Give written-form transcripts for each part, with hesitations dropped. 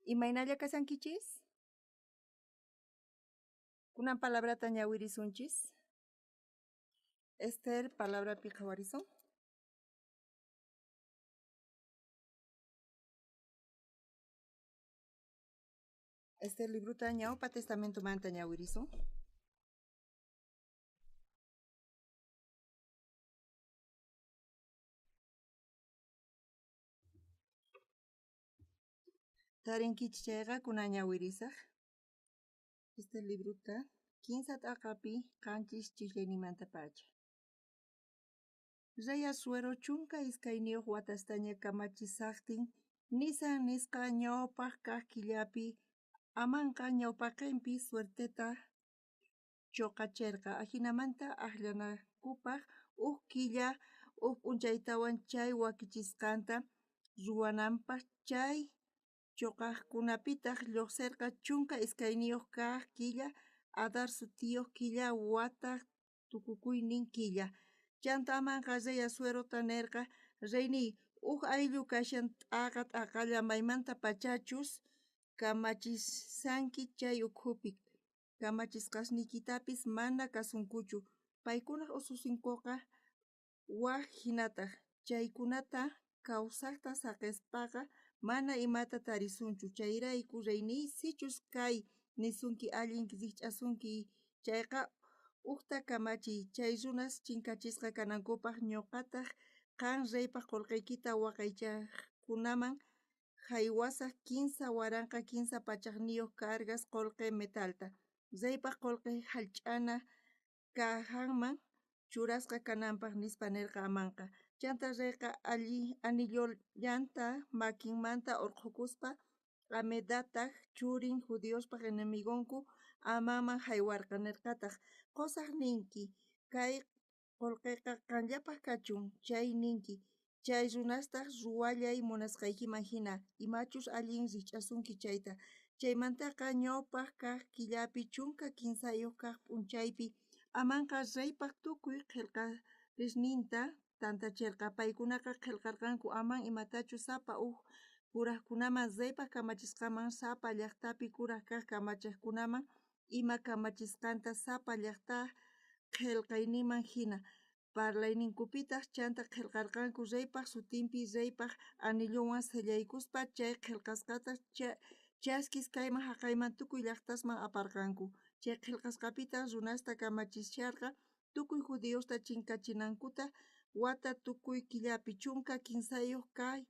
Imaynalla kashankichis? Kunan palabrata ñawirisunchis. Esther palabrapi qhawarisun. Esther libruta ñawpa testamentomanta ñawirisun. Tarinkichis chayqa kunan ñawirisaq. Esther libruta kinsa t'aqapi qanchis chijllayninmantapacha. Rey Asuero 12 watastaña kamachishajtin, Nisan nisqa ñawpaj kaj killapi Amanqa ñawpaqempi suerteta choqacherqa, ajinamanta ajllanankupaj uj killa uj p'unchaytawan chay wakichisqanta ruwanampaj. Chay choqajkunapitaj llojserqa 12 kaj killa, Adar sutiyoj killa, wataj tukukuynin killa. Chantá Amanqa rey Asuerota nerqa: Reyníy, uj ayllu kashan t'aqa t'aqalla maymantapachachus kamachishanki chay ukhupi, kamachisqasniykitapis mana kasunkuchu. Paykunaj ususinkoqa waj jinataj. Chaykunata kawsajta saqespaqa mana imata tarisunchu. Chayrayku reyníy, sichus kay nisunki allin rijch'asunki chayqa, ujta kamachiy chay runas chinkachisqa kanankupaj, ñoqataj qan reypaj qolqeykita waqaychajkunaman jaywasaj 3300 cargas qolqe metalta, reypaj qolqe jallch'ana cajanman churasqa kanampaj, nispa nerqa Amanqa. Chantá reyqa anillollanta makinmanta orqhokuspa, Hamedataj churin judiospaj enemigonku Amanman jaywarqa, nerqataj: Qosaj ninki, kay qolqeqa qanllapaj kachun, chay ninki. Chay runastaj ruwallay munasqaykiman jina, imachus allin rijch'asunki chayta. Chaymantaqa ñawpaj kaj killapi 13 kaj p'unchaypi Amanqa reypaj tukuy qhelqarisninta tantacherqa. Paykunaqa qhelqarqanku Amán imatachus sapa uj kurajkunaman, reypaj kamachisqanman, sapa llajtapi kuraj kaj kamachejkunaman ima kamachisqanta, sapa llajtaj qhelqayninman jina, parlayninkupitaj. Chantá qhelqarqanku reypaj sutimpi reypaj anillonwan sellaykuspa. Chay qhelqasqata chaskis kayman jaqayman tukuy llajtasman aparqanku. Chay qhelqasqapitaj runasta kamachisharqa tukuy judiosta chinkachinankuta wata tukuy killapi 13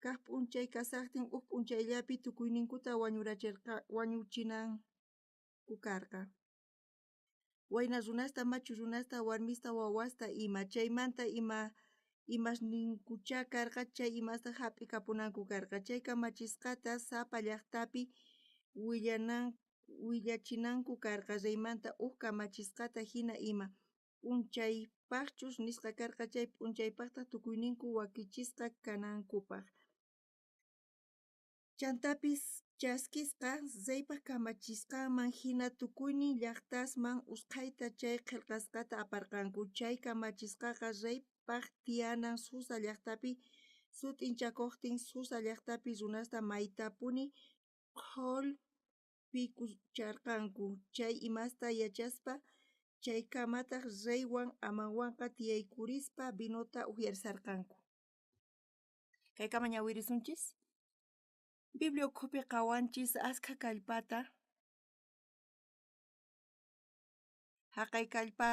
kaj p'unchay kashajtin uj p'unchayllapi tukuyninkuta wañuchinanku karqa. Wayna runasta, machu runasta, warmista, wawasta ima. Chaymanta imasninkuchá karqa chay imasta jap'ikapunanku karqa. Chay kamachisqata sapa llajtapi willachinanku karqa, reymanta uj kamachisqata jina ima p'unchaypajchus nisqa karqa chay p'unchaypajtaj tukuyninku wakichisqa kanankupaj. Chantapis chaskisqa reypaj kamachisqanman jina tukuynin llajtasman usqhayta chay qhelqasqata aparqanku. Chay kamachisqaqa reypaj tiyanan Susa llajtapi sut'inchakojtin, Susa llajtapi runasta maytapuni qhollpikusharqanku chay imasta yachaspa. Chaykamataj reywan Amanwanqa tiyaykurispa vinota ujyarisharqanku. Kaykama ñawirisunchis. Biblia ukhupi qawanchis askha kallpata. Jaqay kallpa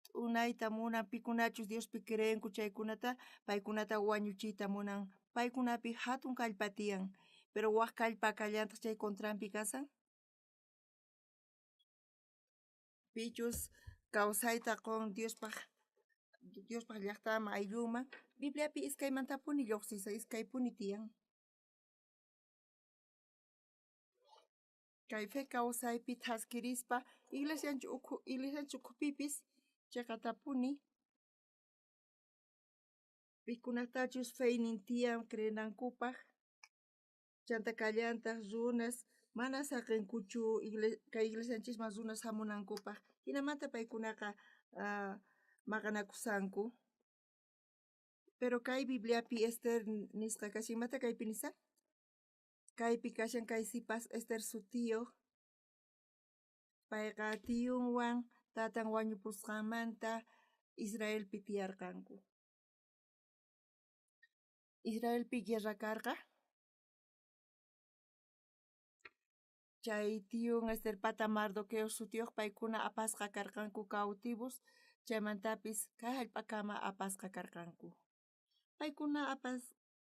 t'unayta munan pikunachus Diospi creenku chaykunata, paykunata wañuchiyta munan. Paykunapi jatun kallpa tiyan, pero waj kallpa kallantaj chay contranpi kasan. Pichus kawsayta qon Diospaj llajtanman ayllunman. Bibliapi iskaymantapuni llojsisa, iskaypuni tiyan. Kay fe kawsaypi thaskirispa iglesianchik ukhupipis cheqatapuni pikunatachus feynin tiyan creenankupaj. Chantá kallantaj runas mana saqenkuchu kay iglesianchisman runas jamunankupaj. Jinamanta paykunaqa maqanakusanku. Pero kay Bibliapi Esther nisqa kashan, imata kaypi nisan? Kaypi kashan kay sipas Ester sutiyoj, payqa tiyunwan tatan wañupusqanmanta Israelpi tiyarqanku. Israelpi guerra karqa. Chay tiyun Esterpata Mardoqueo sutiyoj paykuna apasqa karqanku cautivos, chaymantapis kay jallp'akama apasqa karqanku. Paykuna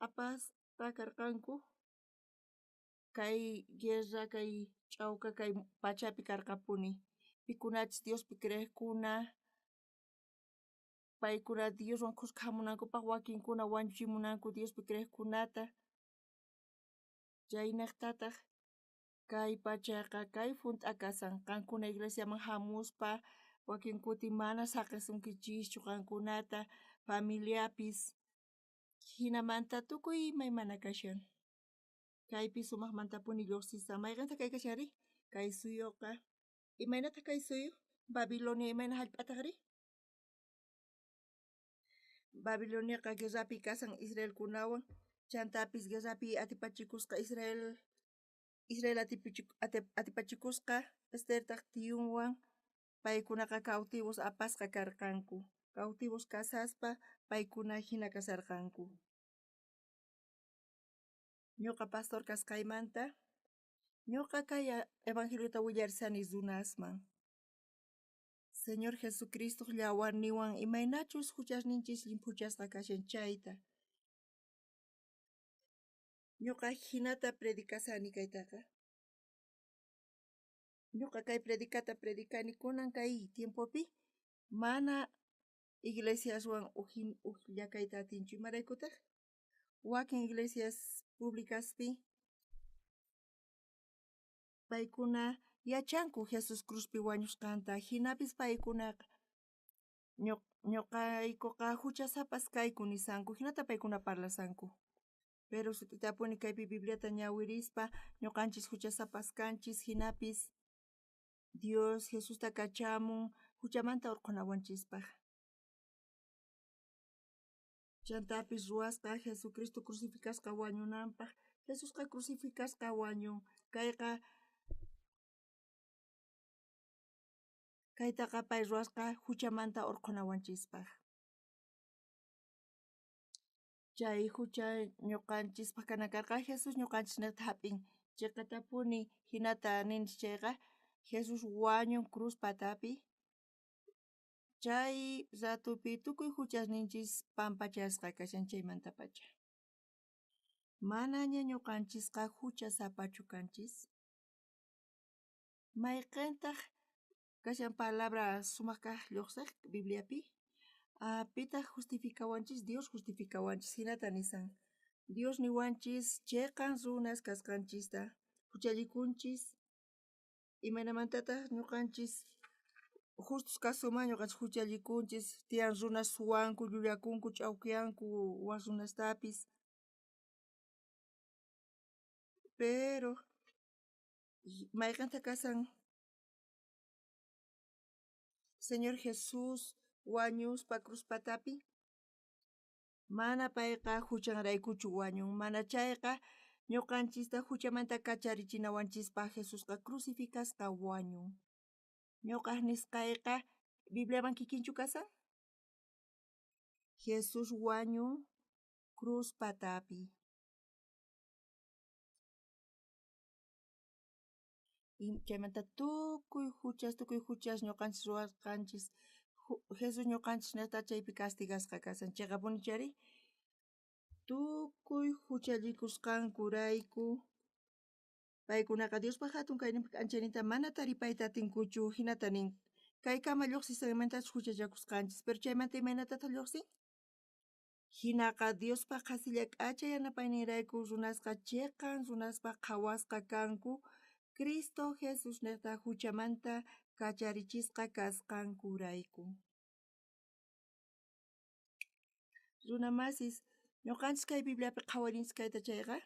apasqa karqanku kay guerra, kay ch'auka kay pachapi karqapuni. Pikunachus Diospi creejkuna, paykuna Dioswan khuska jamunankupaj wakinkuna wañuchimunanku Diospi creejkunata. Chaynejtataj kay pachaqa kay junt'a kasan, qankuna iglesiaman jamuspa wakin kuti mana saqesunkichischu qankunata, familiapis, jinamanta tukuy imaymana kashan. Kaypi sumajmantapuni llojsisan. Mayqentaq kay kashanri? Kay suyoqa. Imaynataq kay suyu? Babilonia imayna jallp'atajri? Babiloniaqa guerrapi kasan Israelkunawan, chantapis guerrapi atipachikusqa Israel atipachikusqa Estertaj tiyunwan paykunaqa cautivos apasqa karqanku. Cautivos kasaspa paykuna jina kasarqanku. Ñuqa pastor kasqaymanta, ñuqa kay evangeliota willarisani runasman. Señor Jesucristo llawarniwan imaynachus juchasninchis llimphuchasqa kashan chayta. Ñuqa jinata predicasani kaytaqa. Ñuqa kay predicata predicani kunan kay tiempopi mana iglesiaswan ujllakayta atinchu. Imaraykutaq? Wakin iglesias públicaspi paykuna yachanku Jesús cruzpi wañusqanta, jinapis paykunaqa ñuqaykuqa juchasapas kayku nisanku, jinata paykuna parlasanku. Pero sut'itapuni kaypi Bibliata ñawirispa ñuqanchis juchasapas kanchis, jinapis Dios Jesusta kachamun juchamanta urqhunawanchispaj. Chantapis ruwasqa Jesucristo crucificasqa wañunanpaj. Jesusqa crucificasqa wañun. Kayqa kaytaqa pay ruwasqa juchamanta urqhunawanchispaj. Chay jucha ñuqanchispaj kanan karqa Jesús ñuqanchisnejta jap'in. Chiqatapuni jinata ninchis chayqa Jesús wañun cruz patapi. Chay ratupi tukuy juchasninchis pampachasqa kashan chaymantapacha. Manaña ñuqanchisqa juchasapachu kanchis. Mayqentaq kashan palabra sumaq kaj lluqsiq Bibliapi? Pitaq justificawanchis? Dios justificawanchis, jinata nisan. Dios niwanchis cheqan runas kasqanchista juchallikunchis. Imaynamantataq ñuqanchis justos kasuman ñuqanchis juchallikunchis, tiyan runas suwanku, llullakunku, ch'awkiyanku waj runastapis. Pero mayqenta kasan Señor Jesús wañuspa cruz patapi? Mana payqa juchanraykuchu wañun, mana chayqa ñuqanchista juchamanta kacharichinawanchispaj Jesusqa crucificasqa wañun. Ñuqaj nisqayqa Bibliaman kikinchu kasan? Jesús wañun cruz patapi. Chaymanta tukuy juchas ñuqanchis ruwasqanchis Jesús ñuqanchisnejta chaypi castigasqa kasan. Chiqapuni chayri? Tukuy juchallikusqankurayku paykunaqa Diospaj hatun kayninpi k'anchayninta mana taripayta atinkuchu, jinata nin. Kaykama lluqsisqanmantachus juchachakusqanchis, pero chaymanta imaynatataq lluqsin? Jinaqa Diospaj qhasilla k'acha yanapayninrayku runasqa chiqan runaspaj qhawasqa kanku Cristo Jesusnejta juchamanta kacharichisqa kasqankurayku. Runa masis, ñuqanchis kay Bibliapi qhawarinchis kayta chayqa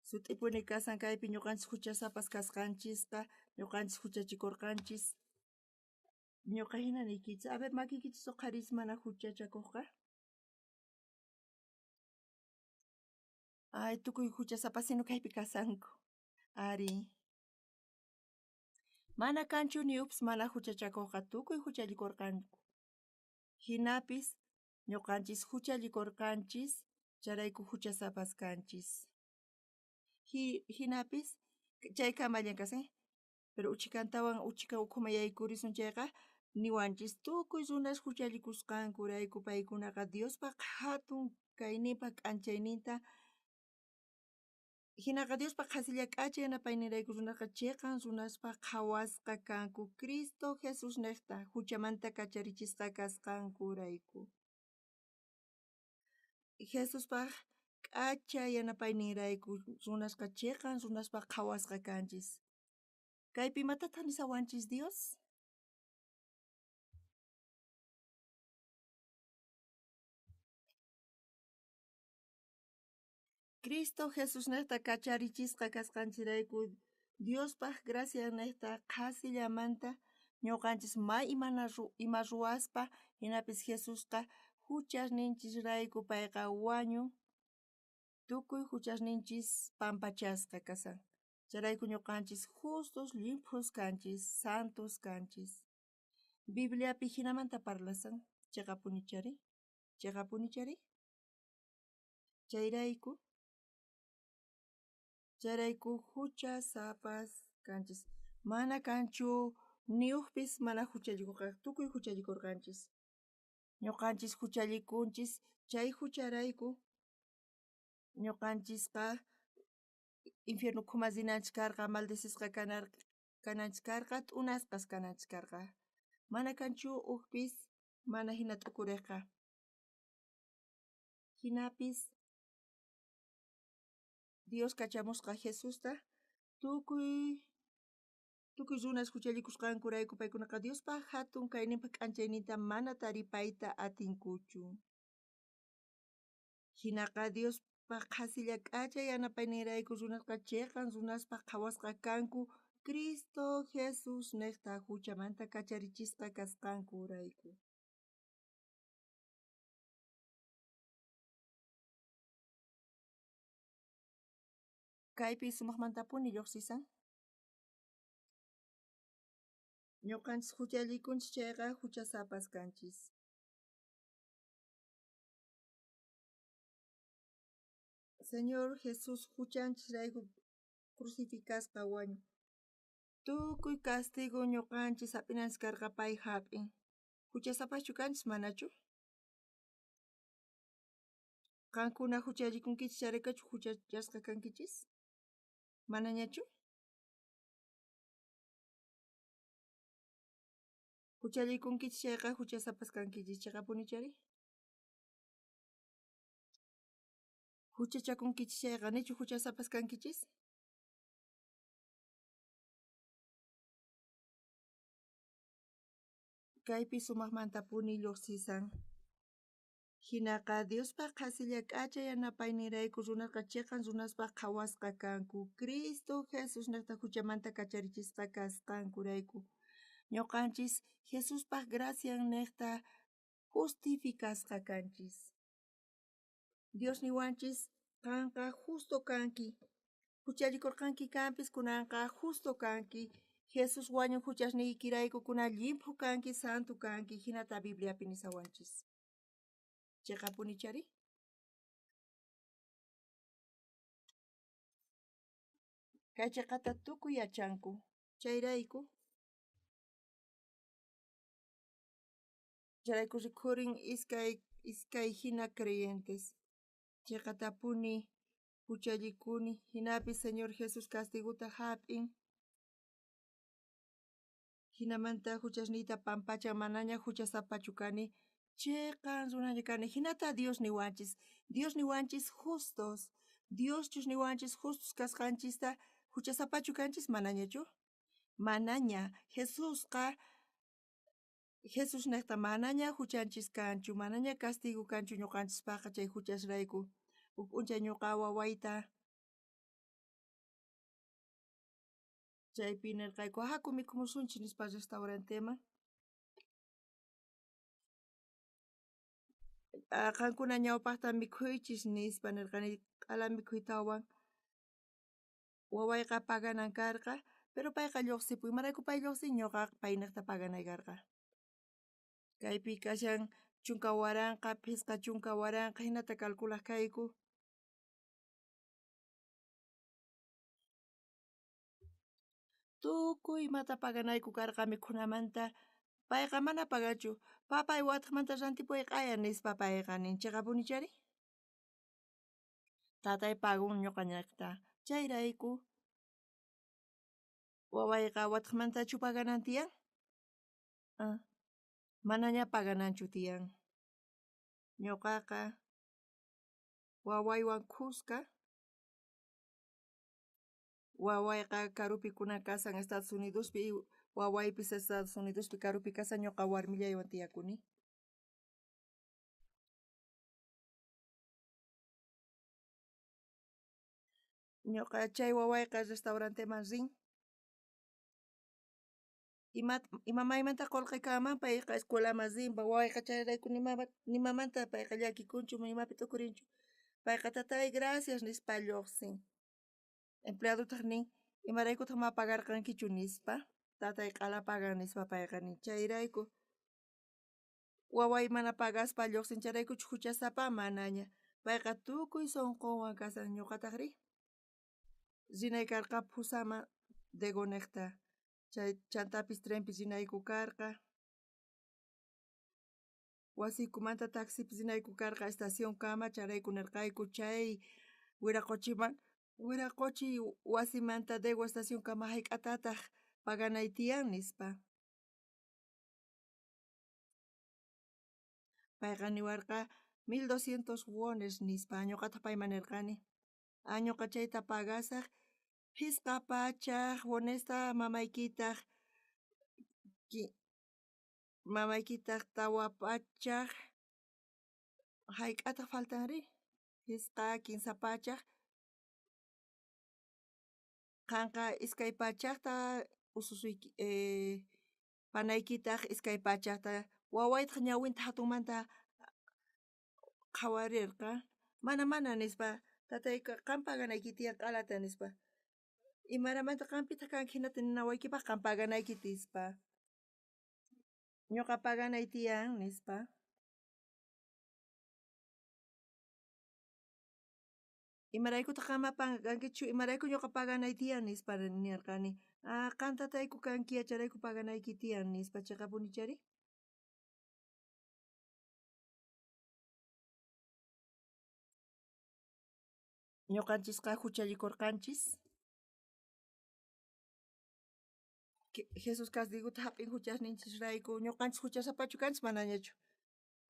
sut'ipuni kasan kaypi ñuqanchis juchasapas kasqanchisqa, ñuqanchis juchachikurqanchis. Ñuqa jina niykichis, a ver makiykichis uqharis mana juchachakuqqa. Ay, tukuy huchasapasinu kaypi kasanku. Ari. Mana kanchu ni ups mana huchachakuqqa tukuy huchallikurqanku. Hinapis ñuqanchis huchallikurqanchis chayrayku huchasapas kanchis. Hinapis chaykama allin kasan, pero uchikantawan uchika ukhuman yaykurisun chayqa niwanchis tukuy runas huchallikusqankurayku paykunaqa Diospaq hatun kayninpa k'anchayninta hinaqa Diospaq qhasilla k'acha yanapayninrayku runaqa chiqan runaspaq qhawasqa kanku Cristo Jesus niqta huchamanta kacharichisqa kasqankurayku. Jesuspaq k'acha yanapayninrayku runasqa chiqan runaspaq qhawasqa kanchis. Kaypi imatataq nisawanchis Dios? Cristo Jesus niqta kacharichisqa kasqanchirayku Diospaq gracia niqta qhasillamanta ñuqanchis may ima ruwaspa hinapis Jesusqa huchasninchisrayku payqa wañun tukuy huchasninchis pampachasqa kasan. Chayrayku ñuqanchis justos, llimphus kanchis, santos kanchis. Bibliapi hinamanta parlasan, chiqapunichari, chiqapunichari. Chayrayku huchasapas kanchis. Mana kanchu ni ujpis mana huchallikuqqa, tukuy huchallikurqanchis. Ñuqanchis huchallikunchis chay hucharayku ñuqanchisqa infierno ukhuman rinanchis karqa, maldecisqa kananchis karqa, t'unasqas kananchis karqa. Mana kanchu ujpis mana hina t'ukuriqqa. Hinapis Dios kachamusqa Jesusta tukuy runas huchallikusqankurayku paykunaqa Diospaq hatun kayninpa k'anchayninta mana taripayta atinkuchu. Hinaqa Diospaq qhasilla k'acha yanapayninrayku runasqa chiqan runaspaq qhawasqa kanku Cristo Jesus niqta huchamanta kacharichisqa kasqankurayku. Kaypi sumaqmantapuni lluqsisan. Ñuqanchis huchallikunchis chayqa huchasapas kanchis. Señor Jesús huchanchisrayku crucificasqa wañun. Tukuy castigo ñuqanchis hap'inanchis karqa pay hap'in. Huchasapaschu kanchis manachu? Qankuna huchallikunkichis chayraykuchu huchachasqa kankichis? Manañachu? Huchallikunkichis chayqa huchasapas kankichis, chiqapunichari? Huchachakunkichis chayqa nichu huchasapas kankichis? Kaypi sumaqmantapuni lluqsisan. Hinaqa Diospaq qhasilla k'acha yanapayninrayku runaqa chiqan runaspaq qhawasqa kanku Cristo Jesus niqta huchamanta kacharichisqa kasqankurayku. Ñuqanchis Jesuspaq gracian niqta justificasqa kanchis. Dios niwanchis qanqa justo kanki. Huchallikurqanki kanpis kunanqa justo kanki. Jesús wañun huchasniykirayku kunan llimphu kanki, santo kanki, hinata Bibliapi nisawanchis. Chiqapunichari? Kay chiqata tukuy yachanku. Chayrayku rikhurin iskay hina creyentes. Chiqatapuni huchallikuni, hinapis Señor Jesús castiguta hap'in. Hinamanta huchasniyta pampachan manaña huchasapachu kani, chiqan runaña kani. Hinata Dios niwanchis. Dios niwanchis justos. Dioschus niwanchis justos kasqanchista huchasapachu kanchis manañachu? Manaña. Jesusqa Jesús niqta manaña huchanchis kanchu, manaña castigo kanchu ñuqanchispaqqa chay huchasrayku. Huk p'unchay ñuqa wawayta chaypi nirqayku haku mikhumusunchis nispa restauranteman. Qankuna ñawpajta mikhuychis nispa nerqani q'ala mikhuytawan wawayqa paganan karqa, pero payqa llojsipuy, imarayku pay llojsin ñoqa paynejta paganay karqa. Kaypi kashan 10,000, 50,000 jinata calculaj kayku. Tukuy imata paganayku karqa mikhunamanta, payqa mana pagachu. Papay watejmanta rantipuway q'aya nispa payqa nin, cheqapunichari? Tatay pagun ñoqanejta, chayrayku wawayqa watejmantachu paganan tiyan? Manaña pagananchu tiyan. Ñoqaqa wawaywan khuska, wawayqa karupi kunan kasan Estados Unidospi, wawaypis Estados Unidospi karupi kasan, ñoqa warmillaywan tiyakuni. Ñoqa chay wawayqa restauranteman rin. Imamaymanta qolqe kanman payqa escuelaman rin, wawayqa chayrayku nimamanta payqa llakikunchu, imapi t'ukurinchu. Payqa tatay gracias nispa llojsin. Empleadotaj nin, imaraykutaq ma pagarqankichu nispa, tatay q'ala pagan nispa payqa nin. Chayrayku waway mana pagaspa llojsin, chayraykuchu juchasapa manaña. Payqa tukuy sonqonwan kasan, ñoqatajri rinay karqa Pusama Degonejta, chay chantapis trenpi rinayku karqa. Wasiykumanta taxipi rinayku karqa estacionkama, chayrayku nerqayku chay wiraqochiman, wiraqochi wasimanta Dego estacionkama hayk'atataj paganay tiyan nispa. Payqa niwarqa 1200 wones nispa, ñoqataq payman nerqani. Ñoqa chayta pagasaj 500 wonesta mamaykitaq mamaykitaq 400, hayk'ataq faltanri? 5 300, qanqa 200ta ususuyki panaykitaq 200ta, wawaytaq ñawinta hatunmanta qhawarirqa, mana mana nispa, tatayqa qan paganayki tiyan q'alata nispa. Imaramanta qanpitaq kanki hinata ninawaykipaq qan paganayki nispa. Ñoqa paganay tiyan nispa. Imaraykutaq qan ma pagankichu, imarayku ñoqa paganay tiyan nispa nirqani. Qan tatayku kanki yacharayku paganayki tiyan nispa, cheqapunichari? Ñoqanchisqa huchallikurqanchis. Jesús castigota hap'in huchasninchisrayku, ñoqanchis huchasapachu kanchis manañachu.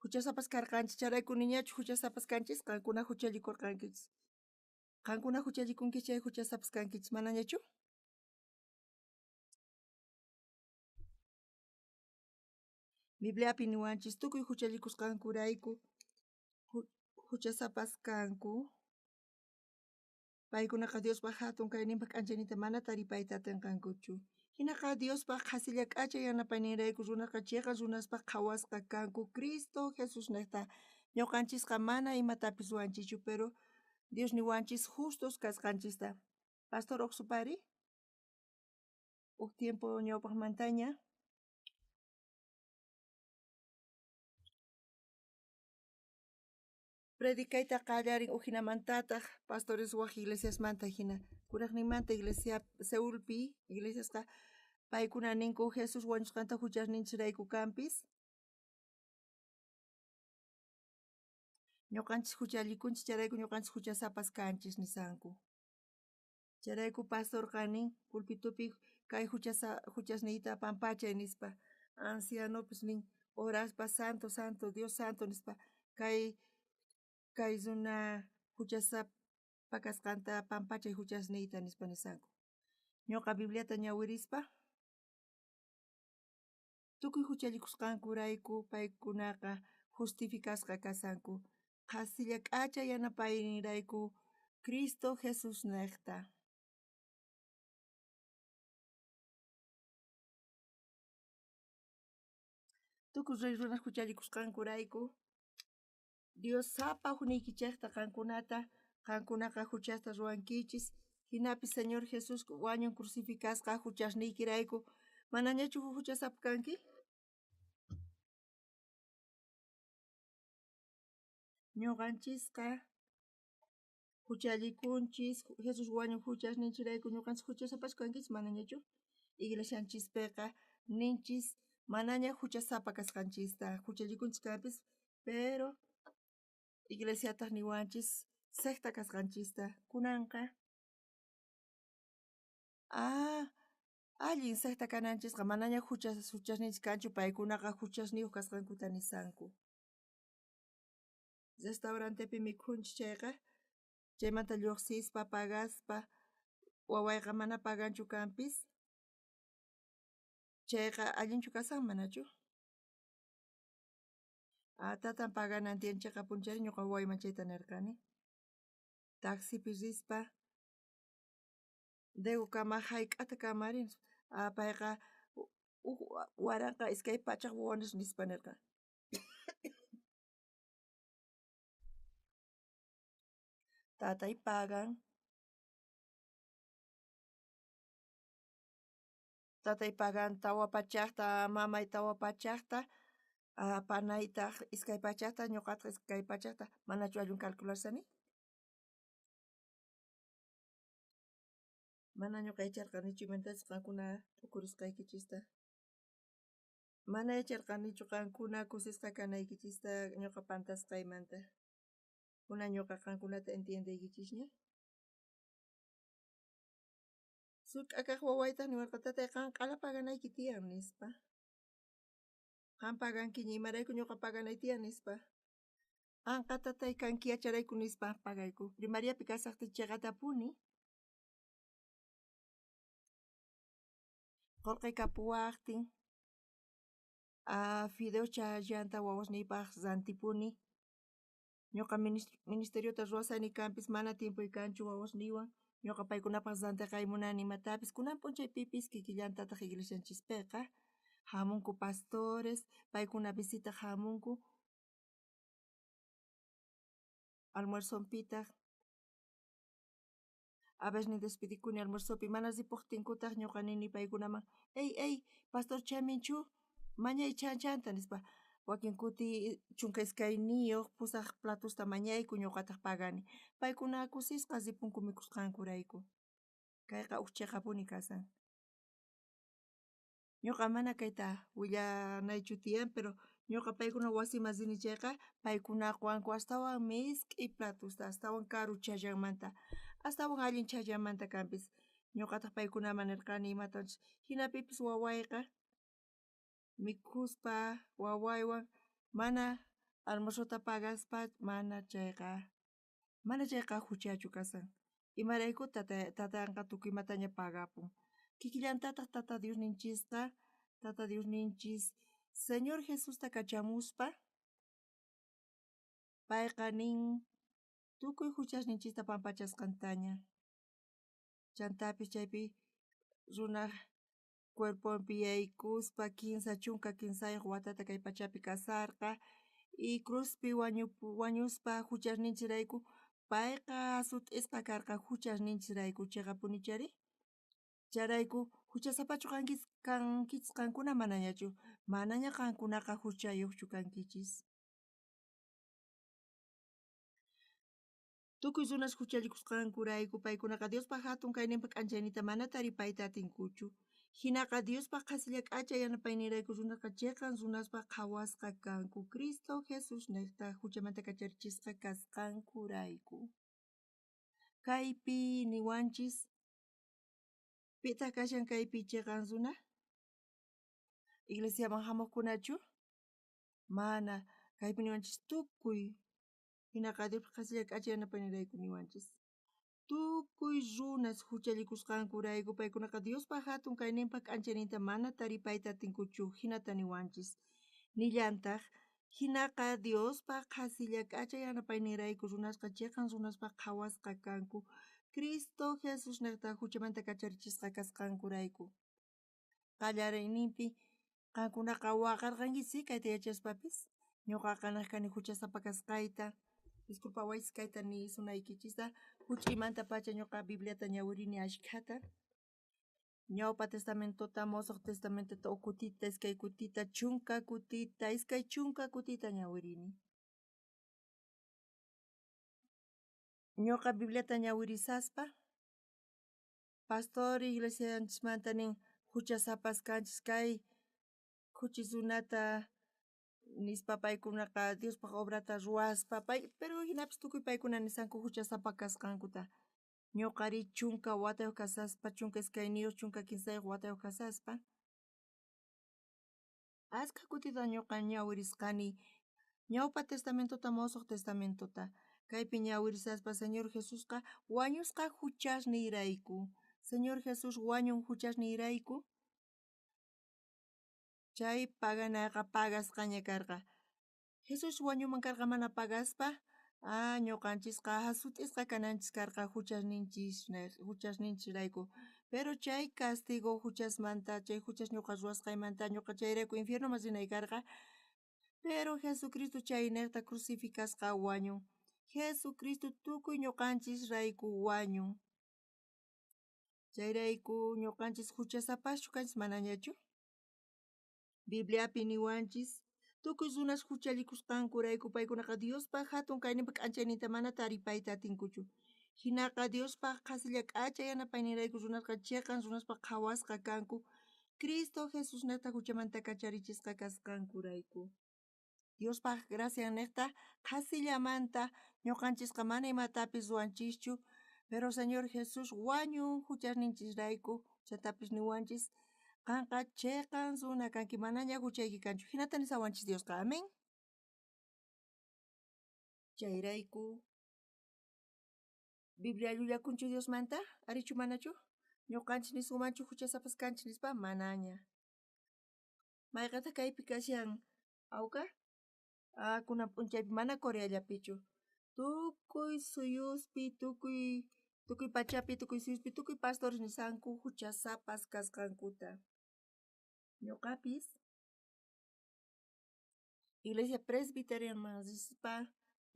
Huchasapas karqanchis, chayrayku niñachu huchasapas kanchis, qankuna huchallikurqankichis. Qankuna huchallikunkichis chay huchasapas kankichis, manañachu? Bibliapi niwanchis tukuy huchallikusqankurayku huchasapas kanku. Paykunaqa Diospaq hatun kayninpaq k'anchayninta mana taripayta atinqankuchu. Hinaqa Diospaq qhasilla k'acha yanapayninrayku runaqa chiqa runaspaq qhawasqa kanku Cristo Jesusnejta. Ñuqanchisqa mana imatapis ruwanchikchu, pero Dios niwanchis justos kasqanchista. Pastor Oxupari, huk tiempo ñawpaqmantaña. Predicayta qallarin ujinamantataq pastores waj iglesiasmanta hina. Kuraqninmanta iglesia Seulpi iglesiasqa paykuna ninku Jesús wañusqanta huchasninchisrayku kanpis. Ñuqanchis huchallikunchis chayrayku ñuqanchis huchasapas kanchis nisanku. Chayrayku pastorqa nin pulpitupi kay huchasniyta pampachay nispa. Ancianopis nin oraspa santo santo Dios santo nispa kay runa huchasapa kasqanta pampachay huchasniyta nispa nisanku. Ñuqa Bibliata ñawirispa tukuy huchallikusqankurayku paykunaqa justificasqa kasanku. Qhasilla k'acha yanapayninrayku Cristo Jesusnejta. Tukuy rey runas huchallikusqankurayku. Dios sapa ujniykichejta qankunata, qankunaqa juchasta ruwankichis. Jinapis Señor Jesús wañun crucificasqa juchasniykirayku. Manañachu juchasapa kanki? Ñuqanchisqa juchallikunchis, Jesús wañun juchasninchirayku, ñuqanchis juchasapachu kankichis manañachu? Iglesianchispiqa ninchis manaña juchasapa kasqanchista, juchallikunchis kanpis, pero iglesiataq niwanchis secta kasqanchista. Kunanqa allin secta kananchisqa manaña juchasninchis kanchu, paykunaqa juchasniyuq kasqankuta nisanku. Restaurantepi mikhunchis chayqa, chaymanta lluqsispa pagaspa, wawayqa mana paganchu kanpis, chayqa allinchu kasan manachu? Tatan paganan tiyan chiqapunichari ñuqa wawayman chayta nirqani. Taxipi rispa Diegokama hayk'ata kamarin, payqa uj 1200 wones nispa nirqa. Tatay pagan. Tatay pagan 400ta, mamay 400ta, panaytaq 200ta, ñuqataq 200ta, manachu allin calculasani? Mana ñuqa yacharqanichu imaynatachus qankuna t'ukurisqaykichista. Mana yacharqanichu qankuna kusisqa kanaykichista ñuqa pantasqaymanta. Kunan ñuqa qankunata entiendeykichisña. Suk'a kaq wawaytaq niwarqa, tatay qan q'ala paganayki tiyan nispa. Qan pagankiña, imarayku ñuqa paganay tiyan nispa. Qanqa tatay kanki yacharayku nispa pagayku. Primariapi kasaqtiy chiqatapuni. Qolqe kapuwaqtin, fideo challanta wawasniypaq rantipuni. Ñuqa ministeriota ruwasani kanpis mana tiempoy kanchu wawasniywan. Ñuqa paykunapaq rantiqay munani imatapis. Kunan p'unchaypipis kikillantataq iglesianchispiqa hamunku pastores, paykuna visitaq hamunku. Almuerzonpitaq a veces despidikuni almuerzopi, mana ripuqtinkutaq ñuqa nini paykunaman, ey ey, pastor chaminchu, mañay chanchanta nispa. Wakin kuti 12 8 platosta mañayku, ñuqataq pagani. Paykuna kusisqa ripunku mikhusqankurayku. Kayqa uj chiqapuni kasan. Ñuqa mana kayta willanaychu tiyan, pero ñuqa paykuna wasiman rini chayqa, paykuna quwanku astawan misk'i platosta, astawan karu challanmanta, astawan allin challanmanta kanpis. Ñuqataq paykunaman nirqani imatachus jinapipis wawayqa mikhuspa wawaywan mana almuerzota pagaspa mana chayqa juchachu kasan. Imarayku tatanqa tukuy imataña pagapun. Kikillantataq Tata Diosninchisqa, Tata Diosninchis Señor Jesusta kachamuspa, payqa nin tukuy juchasninchista pampachasqantaña. Chantapis chaypi runaj cuerponpi yaykuspa 33 watata kay pachapi kasarqa y cruzpi wañuspa juchasninchirayku payqa sut'isqa karqa juchasninchirayku chiqapunichari. Chayrayku juchasapachu kankichis qankuna manañachu, manaña qankunaqa juchayuqchu kankichis. Tukuy runas juchallikusqankurayku paykunaqa Diospaq hatun kayninpa k'anchaynita mana taripayta atinkuchu. Hinaqa Diospaq qhasilla k'acha yanapaynirayku runaqa chiqan runaspaq qhawasqa kanku Cristo Jesús niqta juchamanta kacharichisqa kasqankurayku. Kaypi niwanchis, pitaq kashan kaypi chiqan runa? Iglesiaman hamuqkunachu? Mana, kaypi niwanchis tukuy. Hinaqa Diospaq qhasilla k'acha yanapaynirayku niwanchis. Tukuy runas juchallikusqankurayku paykunaqa Diospaq hatun kayninpa k'anchayninta mana taripayta atinkuchu, hinata niwanchis. Nillantaq, hinaqa Diospaq qhasilla k'acha yanapaynirayku runasqa chiqan runaspaq qhawasqa kanku Cristo Jesús niqta juchamanta kacharichisqa kasqankurayku. Qallariyninpi qankunaqa waqarqankichis kayta yachaspapis. Ñoqaqa nej kani huchasapa kasqayta. Disculpawaychis kayta nisunaykichista. Huch'uymantapacha ñoqa Bibliata ñawirini ashkhata. Ñawpa testamentota, Mosoq testamentota huk kutita, iskay kutita, chunka kutita, iskay chunka kutita ñawirini. Ñoqa Bibliata ñawirisaspa, pastor iglesianchismanta nin huchasapas kanchis kay khuchis runata nispa paykunaqa Diospaq obrata ruwaspa, pay, pero hinapis tukuy paykuna nisanku huchasapa kasqankuta. Ñuqari 10 watayuq kasaspa, 12, 13 watayuq kasaspa, askha kutita ñuqa ñawirisqani Ñawpa testamentota, Mosoq testamentota. Kaypi ñawirisaspa Señor Jesusqa wañusqa huchasniyrayku. Señor Jesús wañun huchasniyrayku. Chay paganaqa pagasqaña karqa. Jesús wañuman karqa mana pagaspa, ñuqanchisqa hasut'isqa kananchis karqa huchasninchisrayku. Pero chay castigo huchasmanta, chay huchas ñuqa ruwasqaymanta, ñuqa chayrayku infiernoman rinay karqa. Pero Jesucristo chaynejta crucificasqa wañun. Jesucristo tukuy ñuqanchisrayku wañun. Chayrayku ñuqanchis huchasapaschu kanchis manañachu. Bibliapi niwanchis tukuy runas huchallikusqankurayku paykunaqa Diospaq hatun kayninpa k'anchayninta mana taripayta atinkuchu. Hinaqa Diospaq qhasilla k'acha yanapayninrayku runasqa chiqan runaspaq qhawasqa kanku Cristo Jesusnejta huchamanta kacharichisqa kasqankurayku. Diospaq graciannejta qhasillamanta ñuqanchisqa mana imatapis ruwanchischu, pero Señor Jesús wañun huchasninchisrayku, chatapis niwanchis qanqa chiqan runa kanki manaña huchayki kanchu. Hinata nisawanchis Diosqa, amén. Chayrayku Biblia llullakunchu Diosmanta, arichu manachu? Ñuqanchis nisunmanchu huchasapas kanchis nispa, manaña. Mayqataq kaypi kashan awka? Kunan p'unchaypi mana Coreallapichu. Tukuy suyuspi, tukuy pachapi, tukuy suyuspi, tukuy pastores nisanku huchasapas kasqankuta. Ñuqapis Iglesia Presbiterianman rispa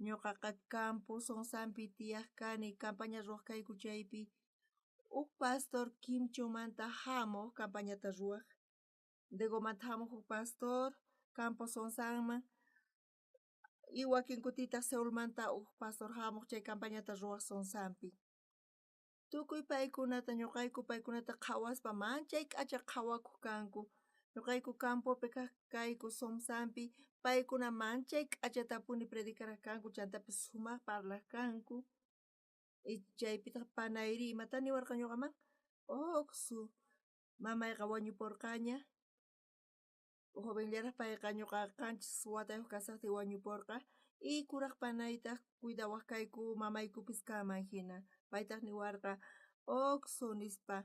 ñuqaqa campo Sonsampi tiyaq kani, campaña ruwaq kayku chaypi. Huk pastor Quimchomanta hamuq campañata ruwaq. Degomanta hamuq huk pastor campo Sonsanman. Y wakin kutitaq Seulmanta huk pastor hamuq chay campañata ruwaq Sonsampi. Tukuy paykunata ñuqayku paykunata qhawaspa manchay k'acha qhawakuq kanku. Ñuqayku campopi kaq kayku Sonsampi, paykuna manchay k'achatapuni predicaraq kanku, chantapis sumaq parlaq kanku. Y chaypitaq panayri imata niwarqa ñuqaman? Oqsu, mamayqa wañupurqaña. Jovenllaraq payqa ñuqa 7 watayuq kasaqtiy wañupurqa. Y kuraq panaytaq cuidawaq kayku mamaykupis kanman hina. Paytaq niwarqa Oqsu nispa.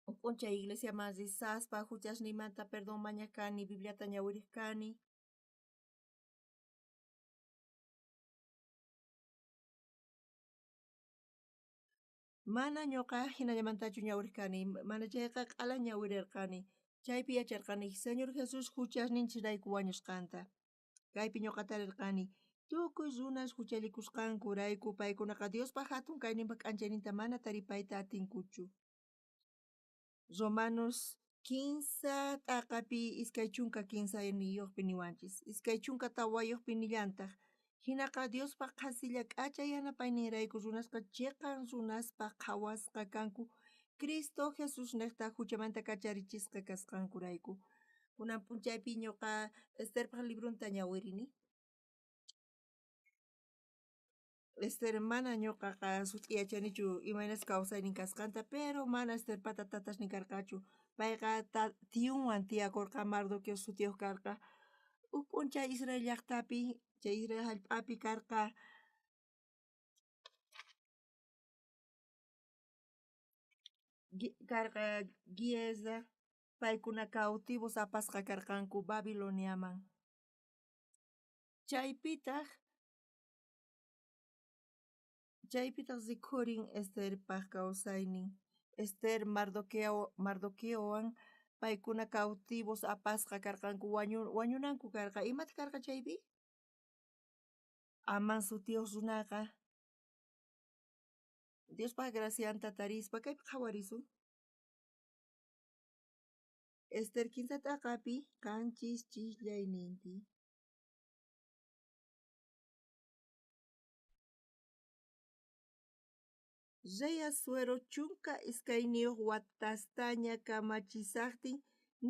Huk p'unchay iglesiaman risaspa huchasniymanta perdón mañaq kani, Bibliata ñawiriq kani. Mana ñuqa hinallamantachu ñawiriq kani, mana chayqa q'ala ñawirirqani. Chaypi yacharqani Señor Jesús huchasninchisrayku wañusqanta. Kaypi ñuqa tarirqani tukuy runas huchallikusqankurayku paykunaqa Diospaq hatun kayninpa k'anchayninta mana taripayta atinkuchu. Romanos 15 t'aqapi 23 niwanchis, 24 nillantaq. Hinaqa Diospaq qhasilla k'acha yanapayninrayku runasqa chiqan runaspaq qhawasqa kanku Cristo Jesusnejta huchamanta kacharichisqa kasqankurayku. Kunan p'unchaypi ñuqa Esterpaq librunta ñawirini. Ester mana ñuqaqa sut'i yachanichu imaynas kawsaynin kasqanta, pero mana Esterpata tatasnin karqachu. Payqa tiyunwan tiyakurqa, Mardoqueo sutiyuq karqa. Huk p'unchay Israel llaqtapi, chay Israel hallp'api karqa karqa guerra, paykuna cautivos apasqa karqanku Babiloniaman. Chaypitaq rikhurin Esterpaq kawsaynin. Ester Mardoqueowan Paykuna cautivos apasqa karqanku, wañunanku karqa. Imataq karqa chaypi? Amán sutiyuq runaqa Diospaj gracianta tarispa kaypi qhawarisun. Ester kinsa t'aqapi 7 chisllayninpi. Rey Asuero 12 watastaña kamachishajtin,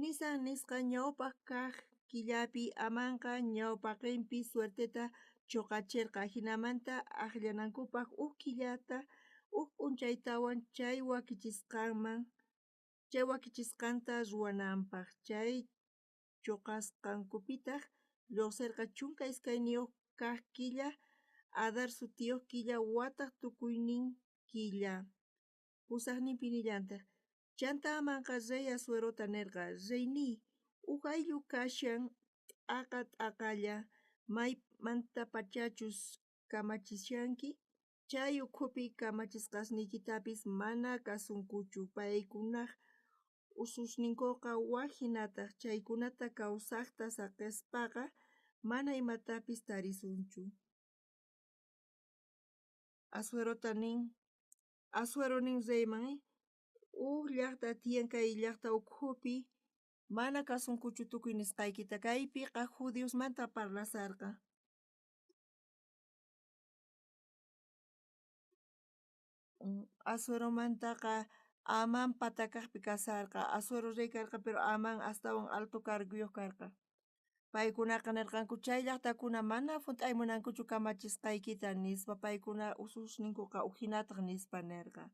Nisan nisqa ñaupaj kaj killapi Amanqa ñaupaqempi suerteta choqacherqa, jinamanta ajllanankupaj uj killata uj p'unchaytawan chay wakichisqanta ruwanampaj. Chay choqasqankupitaj llojserqa 12 kaj killa, Adar sutiyoj killa, wataj tukuynin killa. 8ninpi nillantaj. Chantá Amanqa rey Asuerota nerqa: Reyníy, uj ayllu kashan t'aqa t'aqalla, maymantapachachus kamachishanki, chay ukhupi kamachisqasniykitapis mana kasunkuchu. Paykunaj ususninkoqa waj jinataj, chaykunata kawsajta saqespaqa mana imatapis tarisunchu. Asuerota nin, Asuero nin reyman, uj llajta tiyan kay llajta ukhupi mana kasunkuchu tukuy nisqaykita. Kaypiqa judiosmanta parlasharqa. Asueromantaqa Amán patakajpi kasharqa. Asuero rey karqa, pero Amán astawan alto cargoyoj karqa. Paykunaqa nerqanku chay llajtakuna mana junt'aymunankuchu kamachisqaykita nispa, paykuna ususninkoqa ujinataj nispa nerqa.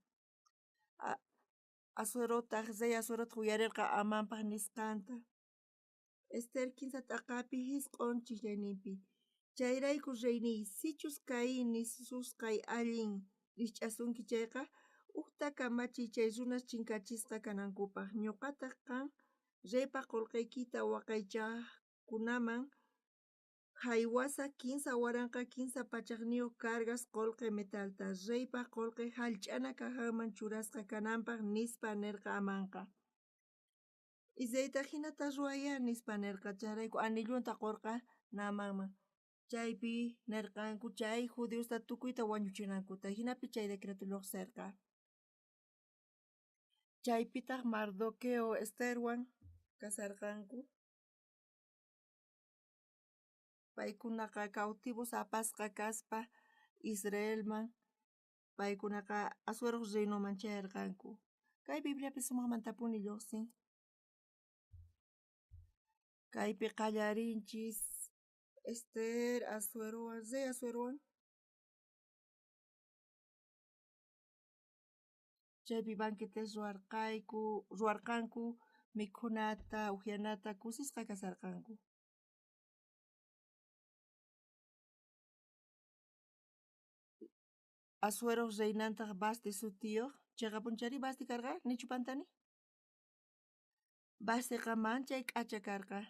Asuerotaj, rey Asuerotaj uyarerqa Amanpaj nisqanta. Ester kinsa t'aqapi 9 chisllayninpi. Chayrayku reyniy, sichus kay nisusqay allin rijch'asunki chayqa, ujta kamachiy chay runas chinkachisqa kanankupaj. Ñoqataj qan reypaj qolqeykita waqaychajkunaman jaywasaj 3300niyoj cargas qolqe metalta, reypaj qolqe jallch'ana cajanman churasqa kanampaj, nispa nerqa Amanqa. Y reytaj jinata ruwaya nispa nerqa, chayrayku anillunta qorqa Naamanman. Chaypi nerqanku chay judiosta tukuyta wañuchinankuta, jinapi chay decreto llojserqa. Chaypitaj Mardoqueo Esterwan kasharqanku. Paykunaqa cautivos apasqa kaspa Israelman, paykunaqa Asueroj reinoman chayarqanku. Kay Bibliapi sumajmantapuni llojsin. Kaypi qallarinchis Ester Asuerowan, rey Asuerowan. Chaypi banquetes ruwarqanku, mikhunata, ujyanata, kusisqa kasharqanku. Asueroj reinantaj Vasti sutiyoj, cheqapunchari Vasti karqa, nichu pantani? Vastiqa manchay k'acha karqa.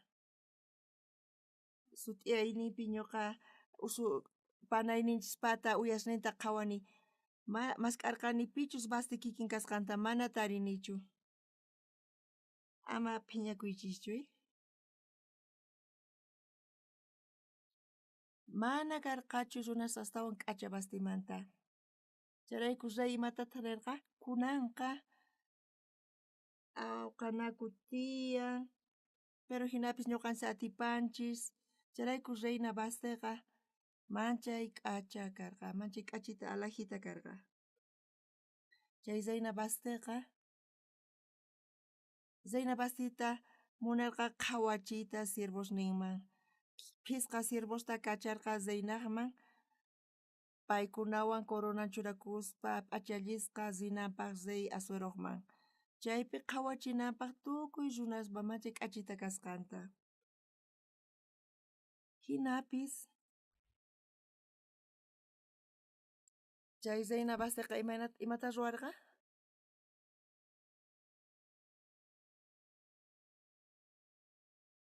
Sut'iyayninpi ñuqa usu panayninchispata uyasninta qhawani, mask'arqani pichus Vasti kikin kasqanta, mana tarinichu. Ama phiñakuychischu. Mana karqachu runas astawan k'acha Vastimanta. Chayrayku rey imatataq nerqa? Kunanqa awqanaku tiyan, pero jinapis ñuqanchis atipanchis. Chayrayku reina Vastiqa manchay k'acha karqa, manchay k'achita alajita karqa. Chay reina Vastiqa, reina Vastita munarqa qhawachiyta siervosninman. Phisqa siervosta kacharqa reinajman, paykunawan coronan churakuspa p'achallisqa rinanpaj rey Asuerojman. Chaypi qhawachinanpaj tukuy runaspa manchay k'achita kasqanta. Jinapis chay reina Vastiqa imata ruwarqa?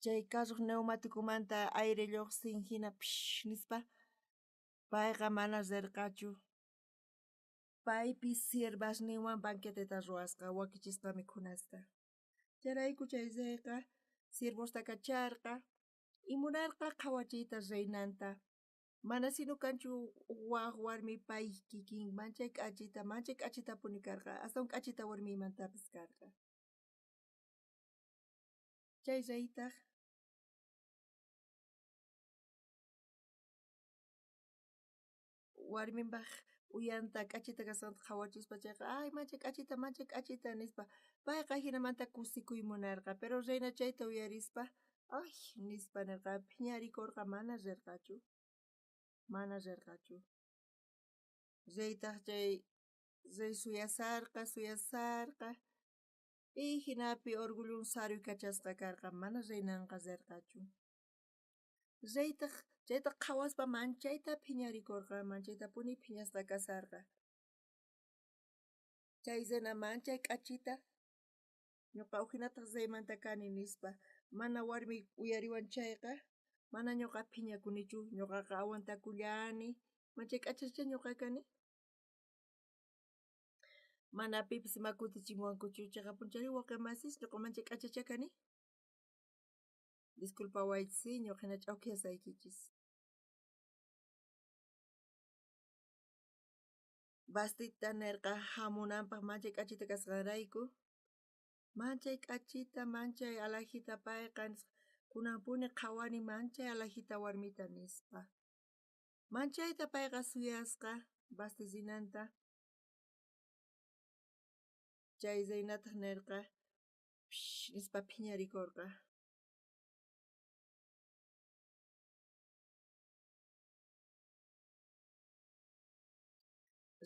Chay carroj neumatikumanta aire llojsin jina psh nispa, payqa mana rerqachu. Paypis siervasninwan banqueteta ruwasqa, wakichisqa mikhunasta. Chayrayku chay reyqa siervosta kacharqa y munarqa qhawachiyta reinanta. Mana sino kanchu waj warmi pay kikin manchay k'achita, manchay k'achitapuni karqa, astawan k'achita warmimantapis karqa. Chay reytaj warminpaj uyanta k'achita kasqanta qhawachispa chayqa, ay manchay k'achita, manchay k'achita nispa. Payqa jinamanta kusikuy munarqa, pero reina chayta uyarispa, ay nispa nerqa, phiñarikorqa, mana rerqachu, mana rerqachu. Reytaj chay rey suyasarqa, suyasarqa, y jinapi orgullon saruykachasqa karqa, mana reinanqa rerqachu. Reytaj chayta qhawaspa manchayta phiñarikorqa, manchaytapuni phiñasqa kasarqa. Chay reina manchay k'achita, ñuqa ujinataj reymanta kani nispa, mana warmi uyariwan chayqa, mana ñuqa phiñakunichu, ñuqaqa aguantakullani, manchay k'achacha ñuqa kani. Mana pipis ima kutichimuwankuchu, cheqapunchari wawqe masis, ñuqa manchay k'achacha kani. Disculpawaychis, ñuqa hina ch'awkiyasaykichis. Vastita nerqa hamunanpaj manchay k'achita kasqanrayku. Manchay k'achita, manchay alajita payqa nispa, kunanpuni qhawani manchay alajita warmita nispa. Manchayta payqa suyasqa Vasti rinanta. Chay reinataj nerqa, psh nispa phiñarikorqa.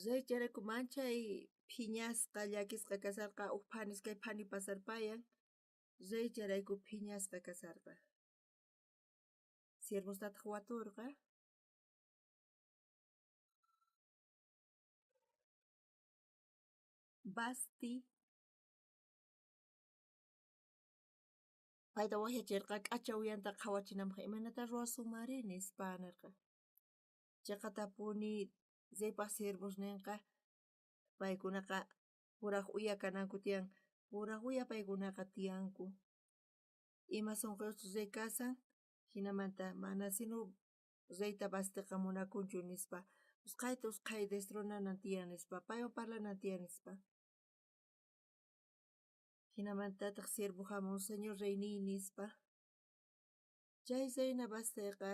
Rey chayrayku manchay phiñasqa llakisqa kasarqa, uj phanis kay phani pasarpayan, rey chayrayku phiñasqa kasarqa. Siervostataj waturqa. Vasti payta wajyacherqa k'acha uyanta qhawachinanpaj, imaynata ruwasunmanri nispa nerqa. Cheqatapuni reypaj siervosnenqa paykunaqa puraj uya kananku tiyan, puraj uya paykunaqa tiyanku. Ima sonqoyojchus rey kasan, jinamanta mana sino reyta Vastiqa munakunchu nispa, usqhayta usqhay destronanan tiyan nispa, paywan parlanan tiyan nispa. Jinamantataj siervo jamun, señor reyniy nispa. Chay reina Vastiqa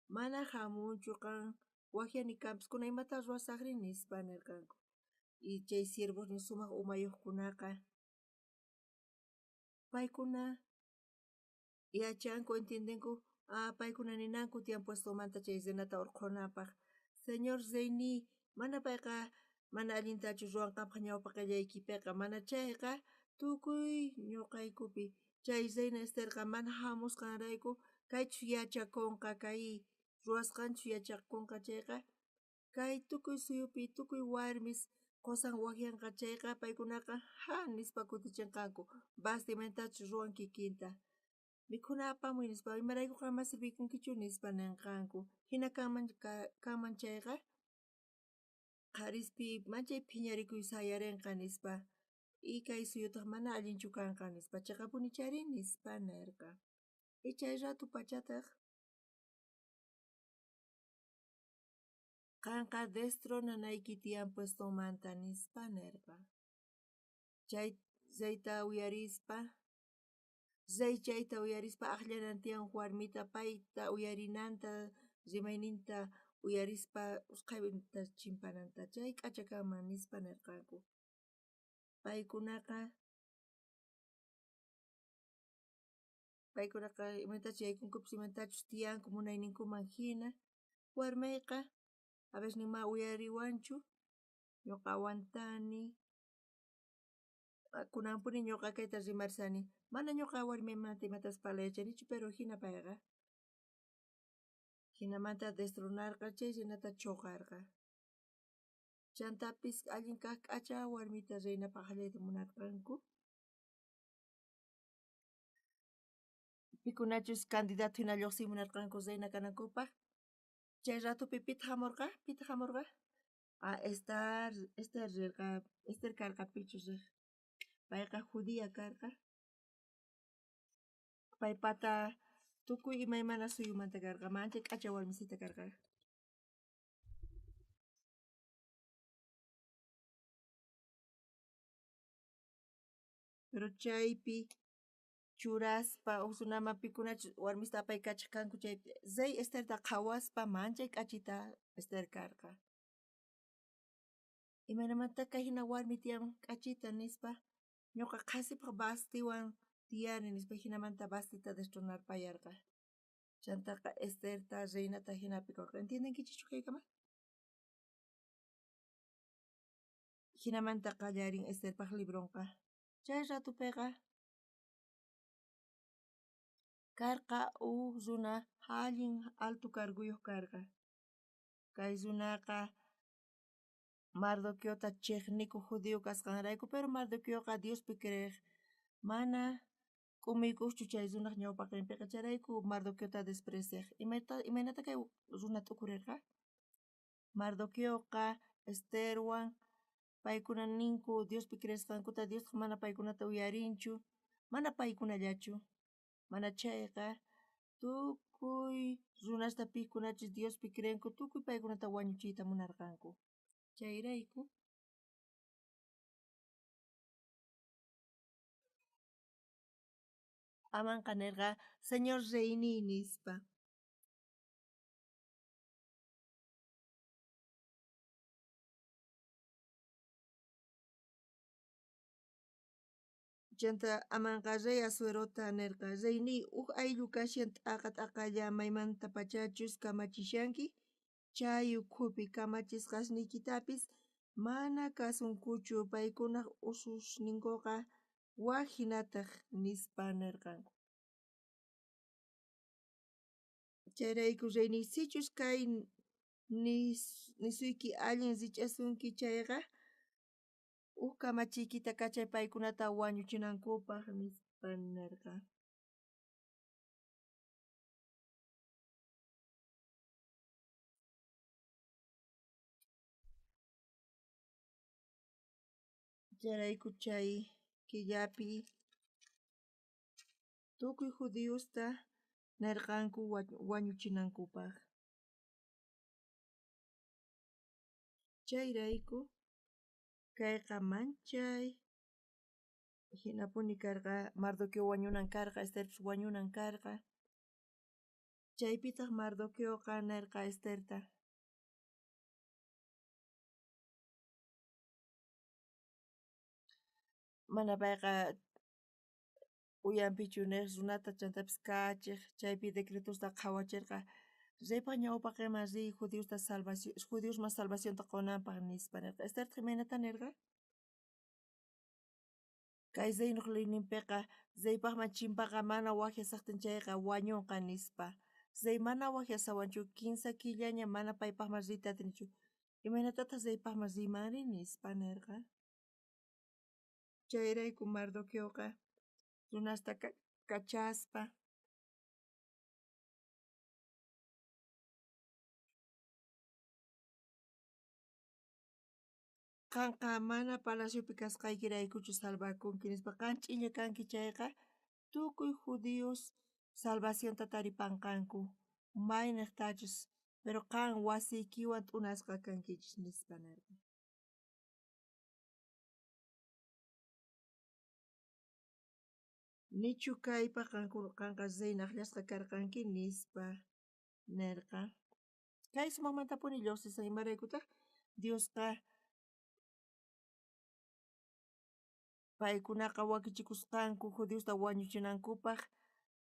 mana jamunchu qan wajyani kanpis, kuna imata ruwasajri nispa nerqanku. Y chay siervosnin sumaj umayojkunaqa paykuna yachanku, entiendenku, paykuna ninanku tiyan puestomanta chay reinata orqhonapaj. Señor reyniy, mana payqa mana allintachu ruwan qanpaj ñawpaqellaykipeqa, mana chayqa tukuy ñuqaykupi. Chay reina Esterqa mana jamusqanrayku kaychu yachakonqa, kay ruwasqanchu yachakonqa chayqa, kay tukuy suyupi tukuy warmis qosan wajyanqa chayqa paykunaqa ja nispa kutichenqanku, Vasti imaynatachus ruwan kikinta. Mikhuna apamuy nispa, imarayku qan mana sirvikunkichu nispa nenqanku. Jina kanman chayqa, qharispi manchay phiñarikuy sayarenqa nispa, y kay suyutaj mana allinchu kanqa nispa, cheqapuni chari nispa nerqa. Y chay rato pachataj qanqa destronanayki tiyan puestonmanta nispa nerqa. Chay reyta uyarispa, rey chayta uyarispa ajllanan tiyan warmita payta uyarinanta, rimayninta uyarispa usqhayta chimpananta, chay k'acha kanman nispa nerqanku. Paykunaqa imatachus yaykunkupis, imatachus tiyanku munayninkuman jina. Warmayqa a veces nima uyariwanchu, ñuqa aguantani, kunanpuni ñuqa kayta rimarisani, mana ñuqa warmimanta imatapis parlayachanichu, pero jina payqa. Jinamanta destronarqa, chay reinata choqarqa. Chantapis allin kaj k'acha warmita reinapaj ajllayta munarqanku. Pikunachus candidato jina lluqsiy munarqanku reina kanankupaj. Chay ratopi pitaq jamurqa, pitaq jamurqa? Esther, Esther rirqa, Esther karqa pichus rej. Payqa judía karqa. Paypata tukuy imaymana suyumanta karqa, manchay k'acha warmisita karqa. Pero chaypi churaspa uj runaman pikunachus warmista apaykachaj kanku chaypi rey Esterta qhawaspa manchay k'achita Ester karqa. Imaynamanta kay jina warmi tiyan k'achita nispa, ñuqa qhasipaj Vastiwan tiyani nispa, jinamanta Vastita destronarpayarqa. Chantaqa Esterta reinata jinapi korqa. ¿Entiendenkichischu kaykama? Jinamanta qallarin Esterpaj libronqa. Chay ratupeqa karqa uj runa allin alto cargoyoj karqa. Kay runaqa Mardoqueota chejnikoj judío kasqanrayku, pero Mardoqueoqa Diospi creej, mana k'umuykojchu chay runaj ñawpaqenpeqa, chayrayku Mardoqueota despreciaj. Imaynata kay runa t'ukurerqa? Mardoqueoqa Esterwan paykuna ninku Diospi creesqankuta, Diostaj mana paykunata uyarinchu, mana paykunallachu, mana chayqa tukuy runasta pikunachus Diospi creenku, tukuy paykunata wañuchiyta munarqanku. Chayrayku Amanqa nerqa, Señor reyniy nispa. Chantá Amanqa rey Asuerota nerqa, Reyniy, uj ayllu kashan t'aqa t'aqalla maymantapachachus kamachishanki, chay ukhupi kamachisqasniykitapis mana kasunkuchu, paykunaj ususninkoqa waj jinataj, nispa nerqanku. Chayrayku reyniy, sichus kay nisuyki allin rijch'asunki chayqa, uj kamachiykita kachay paykunata wañuchinankupaj, nispa nerqa. Chayrayku chay killapi tukuy judiosta nerqanku wañuchinankupaj. Chayrayku kayqa manchay jinapuni karqa, Mardoqueo wañunan karqa, Esterpis wañunan karqa. Chaypitaj Mardoqueoqa nerqa Esterta. Mana payqa uyampichu nej runata chantapis kachej, chaypi decretosta qhawacherqa, reypaj ñawpaqenman riy judiosta judiosman salvacionta qonanpaj nispa nerqa. Estertaj imaynata nerqa? Kay reinoj leyninpeqa reypajman chimpaqa mana wajyasajtin chayqa wañonqa nispa. Rey mana wajyasawanchu, kinsa killaña mana paypajman riyta atinichu. Imaynatataj reypajman riymanri nispa nerqa. Chayrayku Mardoqueoqa runasta kachaspa qanqa mana palaciopi kasqaykiraykuchu salvakunki nispa, qan ch'inlla kanki chayqa tukuy judíos salvacionta taripanqanku maynejtachus, pero qan wasiykiwan t'unasqa kankichis nispa nerqa. Nichu kaypaj qanqa reina ajllasqa karqanki nispa nerqa. Kay sumajmantapuni llojsisan, imaraykutaj Diosqa paykunaqa wakichikusqanku judiosta wañuchinankupaj,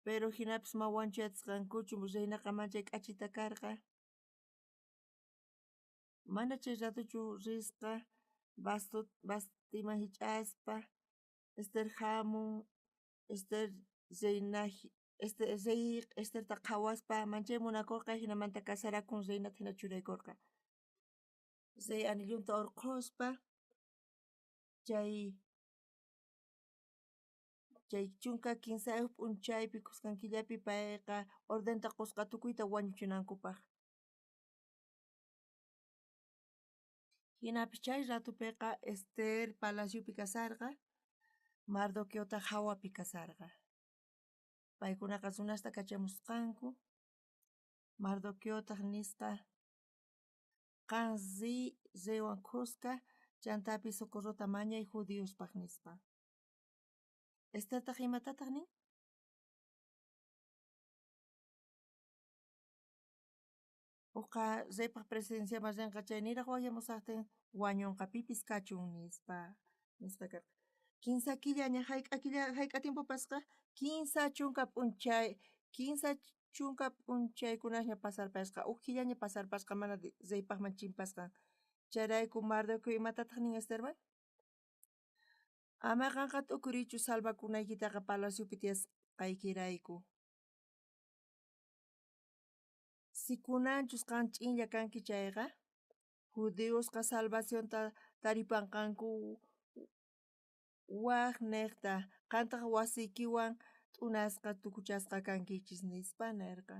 pero jinapis ma wañuchatisqankuchu, reinaqa manchay k'achita karqa. Mana chay ratochu risqa Vastiman jich'aspa, Ester jamun, Ester reina rey Esterta qhawaspa manchay munakorqa, jinamanta casarakun, reinata jina churaykorqa. Rey anillunta orqhospa chay 13 p'unchaypi khuskan killapi payqa ordenta qosqa tukuyta wañuchinankupaj. Jinapis chay ratopeqa Ester palaciopi kasarqa, Mardoqueotaj jawapi kasarqa. Paykunaqa runasta kachamusqanku. Mardoqueotaj nisqa: Qan riy reywan khuska, chantapis socorrota mañay judiospaj, nispa. Estertaj imatataj nin? Ujqa reypaj presidenciaman renqa chay niraj wajyamusajtin wañonqa, pipis kachun, nispa nisqa karqa. Kinsa killaña, jayk'a killa, jayk'a tiempo pasqa? 30 p'unchay, 30 p'unchaykunasña pasarpasqa, uj killaña pasarpasqa mana reypajman chimpasqan. Chayrayku Mardoqueo imatataj nin Esterman? Ama qanqa t'ukurichu salvakunaykitaqa palaciopi tiyasqaykirayku. Si kunanchus qan ch'inlla kanki chayqa, judiosqa salvacionta taripanqanku waj nejta, qantaj wasiykiwan t'unasqa tukuchasqa kankichis, nispa nerqa.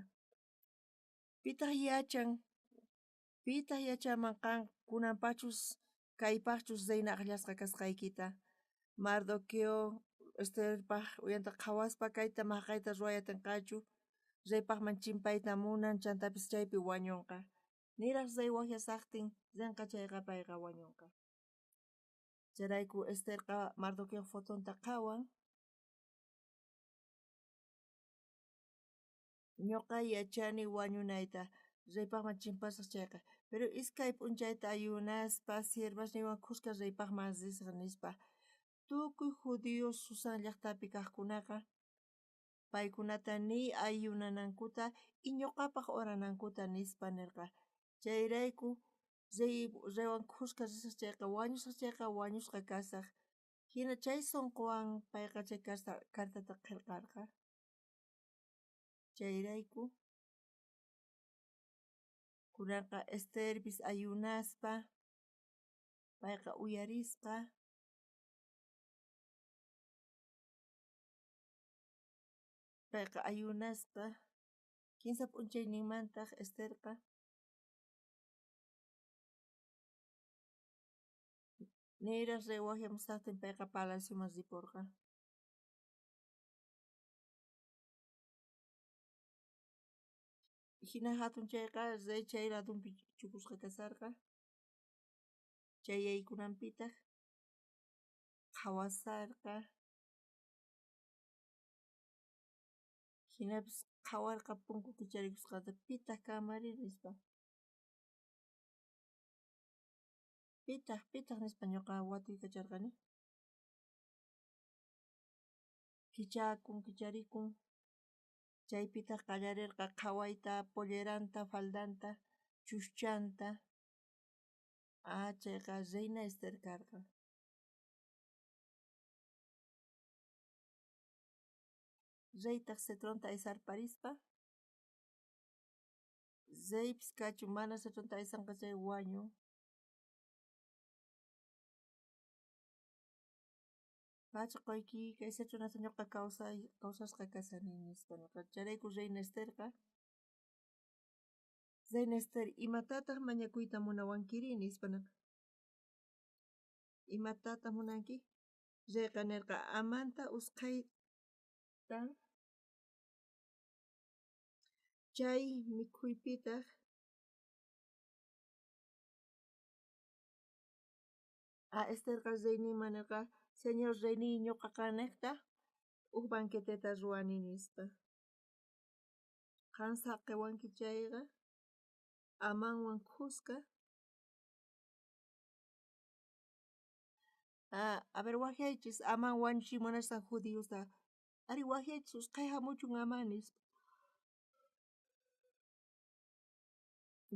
Pitaj yachan, pitaj yachanman qan kunanpachus kaypajchus reina ajllasqa kasqaykita? Mardoqueo Esterpaj uyanta qhawaspa kayta maqayta ruway atenqachu, reypajman chimpayta munan, chantapis chaypi wañonqa. Niraj rey wajyasajtin renqa chayqa payqa wañonqa. Chayrayku Esterqa Mardoqueo fotonta qhawan. Ñoqa yachani wañunayta reypajman chimpasaj chayqa, pero iskay p'unchayta ayunaspa siervasniywan khuska reypajman risaj, nispa. Tukuy judíos Susan llajtapi kajkunaqa paykunata niy ayunanankuta y ñoqapaj oranankuta, nispa nerqa. Chayrayku reywan khuska risaj chayqa, wañusaj chayqa wañusqa kasaj. Jina chay sonqowan payqa chay cartata qhelqarqa. Chayrayku kunanqa Esterpis ayunaspa payqa uyarisqa. Payqa ayunasqa. Kinsa p'unchayninmantaj Esterqa niraj rey wajyamusajtin payqa palacioman riporqa. Jina jatun chayqa rey chay ladonpi chukusqa kasharqa. Chay yaykunanpitaj qhawasharqa. Jinapis qhawarqa punku kicharikusqanta, pitaj kanmanri, nispa. Pitaj, pitaj, nispa ñoqa watuykacharqani. Kichakun, kicharikun. Chaypitaj qallarerqa qhawayta polleranta, faldanta, chuschanta. Ah, chayqa reina Ester karqa. Reytaj cetronta aysarparispa, reypis kachun mana cetronta aysanqa chay wañun. Pacha qoyki kay cetronata ñoqa kawsasqa kashani, nispa nerqa. Chayrayku reina Esterqa, Reina Ester, imatataj mañakuyta munawankiri, nispa nerqa. Imatataj munanki? Reyqa nerqa, Amanta usqhayta chay mikhuypitaj Ah, Esterqa reyninman nerqa, Señor reyniy, ñoqa qannejta uj banqueteta ruwani, nispa. Qan saqewanki chayqa, Amanwan khuska. Ah, a ver, wajyaychis, Amán wañuchiy munasqan judiosta. Ari, wajyaychis, usqhay jamuchun Amán, nispa.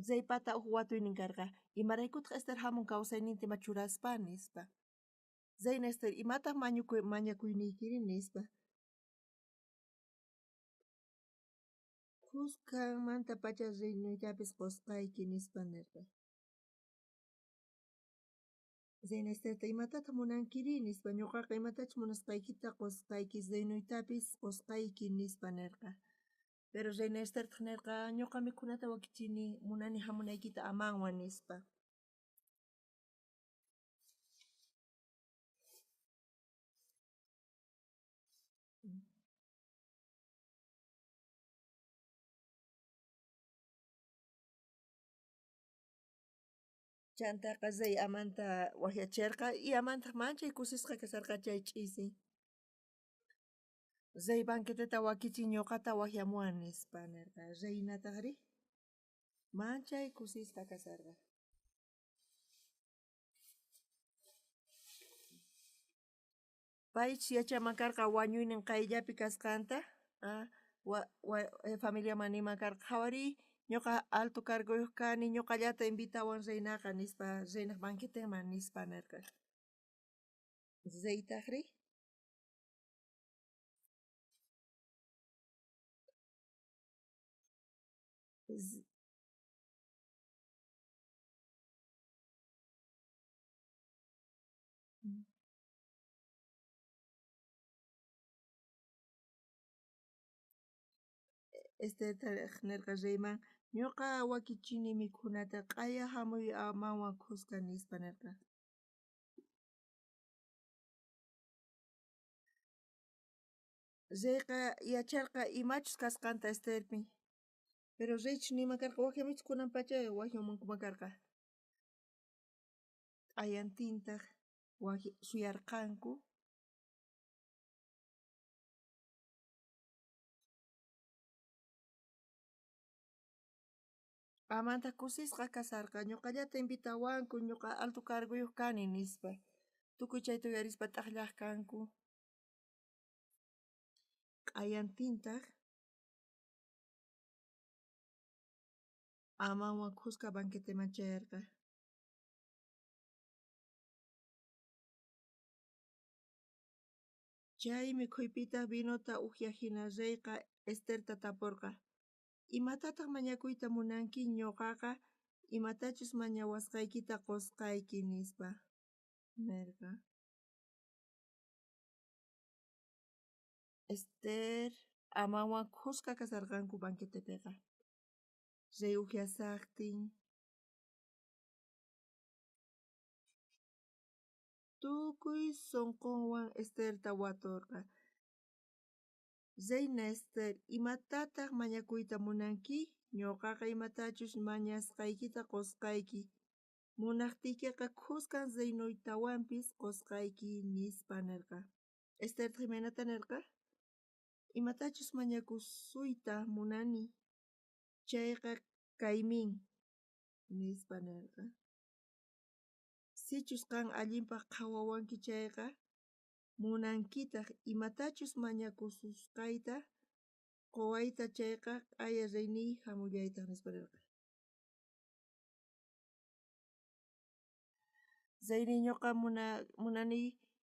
Reypata uj watuynin karqa, imaraykutaj Ester jamun kawsayninta ima churaspa, nispa. Reina Ester, imataj mañakuyniykiri, nispa. Khuskanmantapacha reinoytapis qosqayki, nispa nerqa. Reina Esterta, imatataj munankiri, nispa. Ñoqaqa imatachus munasqaykita qosqayki, reinoytapis qosqayki, nispa nerqa. Pero reina Estertaj nerqa, ñoqa mikhunata wakichini, munani jamunaykita Amanwan, nispa. Chantaqa rey Amanta wajyacherqa y Amantaj manchay kusisqa kasharqa chay ch'isi. Rey banqueteta wakichin ñoqata wajyamuwan nispa nerqa. Reinatajrí manchay kusisqa kasharqa. Paychus yachanman karqa wañuynin qayllapi kasqanta, familiaman ninman karqa, qhawariy, ñoqa alto cargoyoj kani, ñoqallata invitawan reinaqa nispa, reinaj banquetenman nispa nerqa. Reytajrí Estertaj nerqa reyman, ñoqa wakichini mikhunata, q'aya jamuy Amanwan khuska nispa nerqa. Reyqa yacharqa imachus kasqanta Esterpi. Pero reychus ninman karqa wajyamuychis kunan pacha wajyamunkuman karqa. Q'ayantintaj suyarqanku. Amantaj kusisqa kasharqa, ñoqallata invitawanku, ñoqa alto cargoyoj kani nispa. Tukuy chayta uyarispa t'ajllaj kanku. Q'ayantintaj Amanwan khuska banqueteman chayarqa. Chay mikhuypitaj vinota ujyaj jina reyqa Esterta taporqa, Imatataj mañakuyta munanki? Ñoqaqa imatachus mañawasqaykita qosqayki, nispa nerqa. Ester Amanwan khuska kasharqanku banquetepeqa. Rey ujyashajtin tukuy sonqonwan Esterta watorqa. Reina Ester, imatataj mañakuyta munanki? Ñoqaqa imatachus mañasqaykita qosqayki. Munajtiykeqa khuskan reinoytawanpis qosqayki, nispa nerqa. Estertaj imaynata nerqa? Imatachus mañakusuyta munani, chayqa kaymin, nispa nerqa. Sichus qan allinpaj qhawawanki chayqa, munankitaj imatachus mañakususqayta qowayta chayqa, q'aya reyníy jamullaytaj, nispa nerqa. Reyniy, ñoqa munani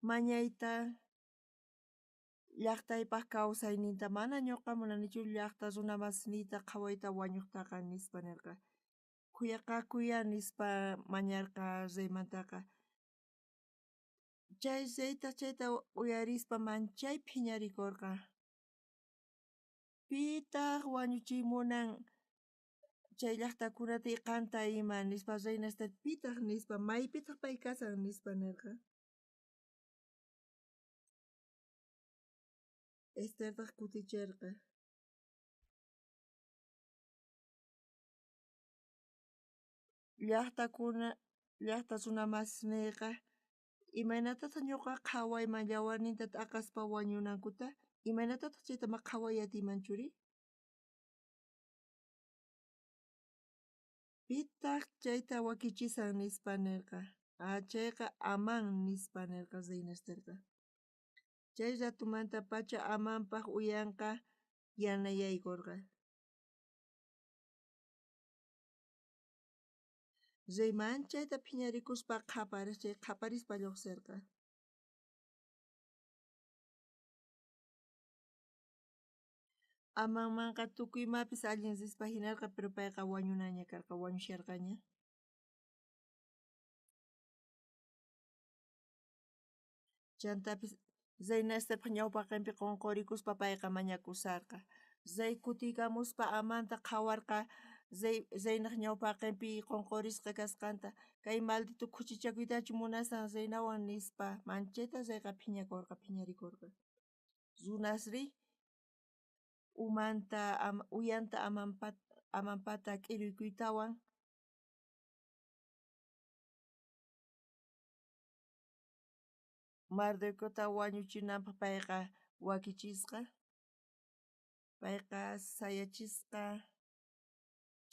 mañayta llajtaypaj kawsayninta, mana ñoqa munanichu llajta runa masniyta qhawayta wañojtaqa, nispa nerqa. Khuyaqakuya nispa mañarqa reymantaqa. Chay reytaj chayta uyarispa manchay phiñarikorqa. Pitaj wañuchiy munan chay llajtakunata y qanta ima, nispa reina Ester, pitaj nispa, maypitaj pay kashan, nispa nerqa. Estertaj kuticherqa. Llajtakuna, llajta runa masneyqa, imaynatataj ñoqa qhawayman yawarninta t'aqaspa wañunankuta? Imaynatataj chayta ma qhaway atiyman churi? Pitaj chayta wakichisan, nispa nerqa. Ah, chayqa Amán, nispa nerqa reina Esterqa. Chay ratomantapacha Amanpaj uyanqa yanayaykorqa. Rey manchayta phiñarikuspa qhaparej, chay qhaparispa llojserqa. Amanmanqa tukuy imapis allin rispa jinarqa, pero payqa wañunanña karqa, wañusharqaña. Chantapis reina Esterpaj ñawpaqenpi qonqorikuspa payqa mañakusharqa. Rey kutiykamuspa Amanta qhawarqa rey reinaj ñawpaqenpi qonqorisqa kasqanta. Kay maldito khuchichakuytachu munashan reinawan nispa manchayta reyqa phiñakorqa, phiñarikorqa. Runasrí umanta uyanta Amanpata k'iruykuytawan Mardoqueota wañuchinanpaj payqa wakichisqa, payqa sayachisqa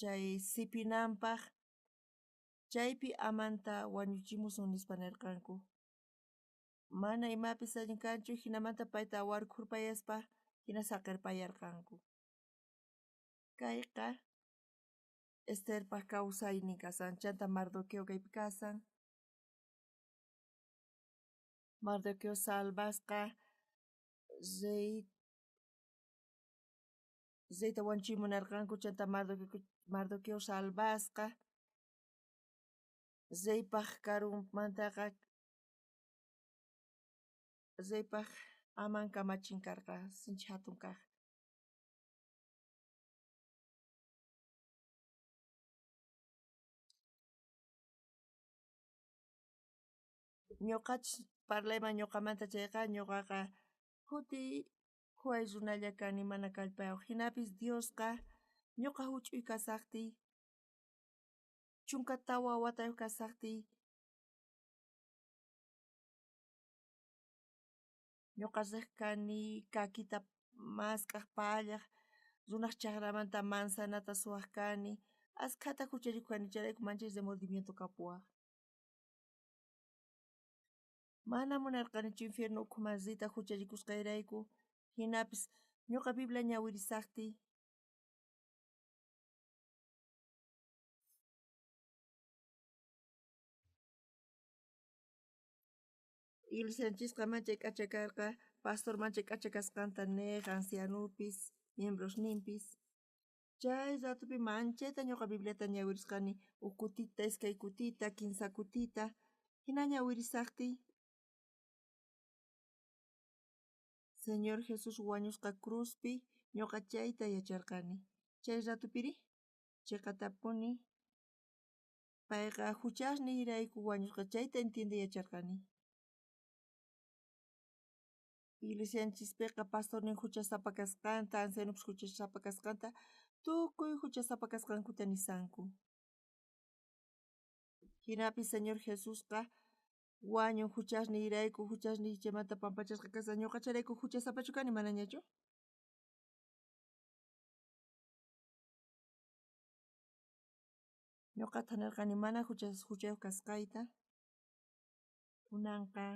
chay sipinanpaj, chaypi Amanta wañuchimusun nispa nerqanku. Mana imapis allin kanchu, jinamanta payta warkhurpayaspa jina saqerpayarqanku. Kayqa Esterpaj kawsaynin kasan, chanta Mardoqueo kaypi kasan. Mardoqueo salvasqa reyta wañuchiy munarqanku, chanta Mardoqueo salvasqa reypaj karunmantaqa reypaj Amán kamachin karqa, sinchi jatun kaj. Ñoqachus parlayman ñoqamanta chayqa, ñoqaqa phutiy khuway runalla kani, mana kallpayoj. Jinapis Diosqa ñoqa juch'uy kasajtiy, 14 watayoj kasajtiy, ñoqa rej kani kakita mask'aj pallaj, runaj chajramanta manzanata suwaj kani, askhata juchallikoj kani, chayrayku manchay remordimiento kapuwaj. Mana munarqanichu infierno ukhuman riyta juchallikusqayrayku, jinapis ñoqa Biblia ñawirisajtiy, Iglesianchisqa manchay k'acha karqa, pastor manchay k'acha kasqanta nej, ancianopis, miembrosninpis. Chay ratopi manchayta ñoqa Bibliata ñawirisqani, uj kutita, iskay kutita, kinsa kutita, jina ñawirisajtiy, Señor Jesús wañusqa cruzpi, ñoqa chayta yacharqani. Chay ratopiri, cheqatapuni, payqa juchasniyrayku wañusqa, chayta entiende yacharqani. Iglesianchispeqa pastornin juchasapa kasqanta, ancianopis juchasapa kasqanta, tukuy juchasapa kasqankuta nisanku. Jinapis Señor Jesusqa wañun juchasniyrayku, juchasniy chaymanta pampachasqa kasqa, ñoqa chayrayku juchasapachu kani, manañachu? Ñoqata nerqani mana juchayoj kasqayta. Kunanqa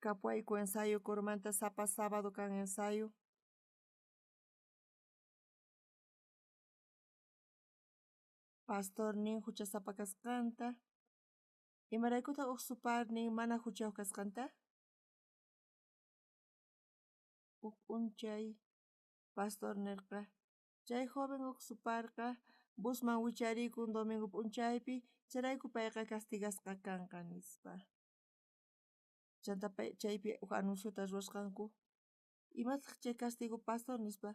kapuwayku ensayo coromanta, sapa sábado kan ensayo. Pastornin juchasapa kasqanta, imaraykutaq uj suparnin mana juchayoj kasqanta? Uj p'unchay pastor nerqa, chay joven uj suparqa busman wicharikun domingo p'unchaypi, chayrayku payqa castigasqa kanqa nispa. Chanta chaypi uj anunciota ruwasqanku, imataq chay castigo pastor nispa,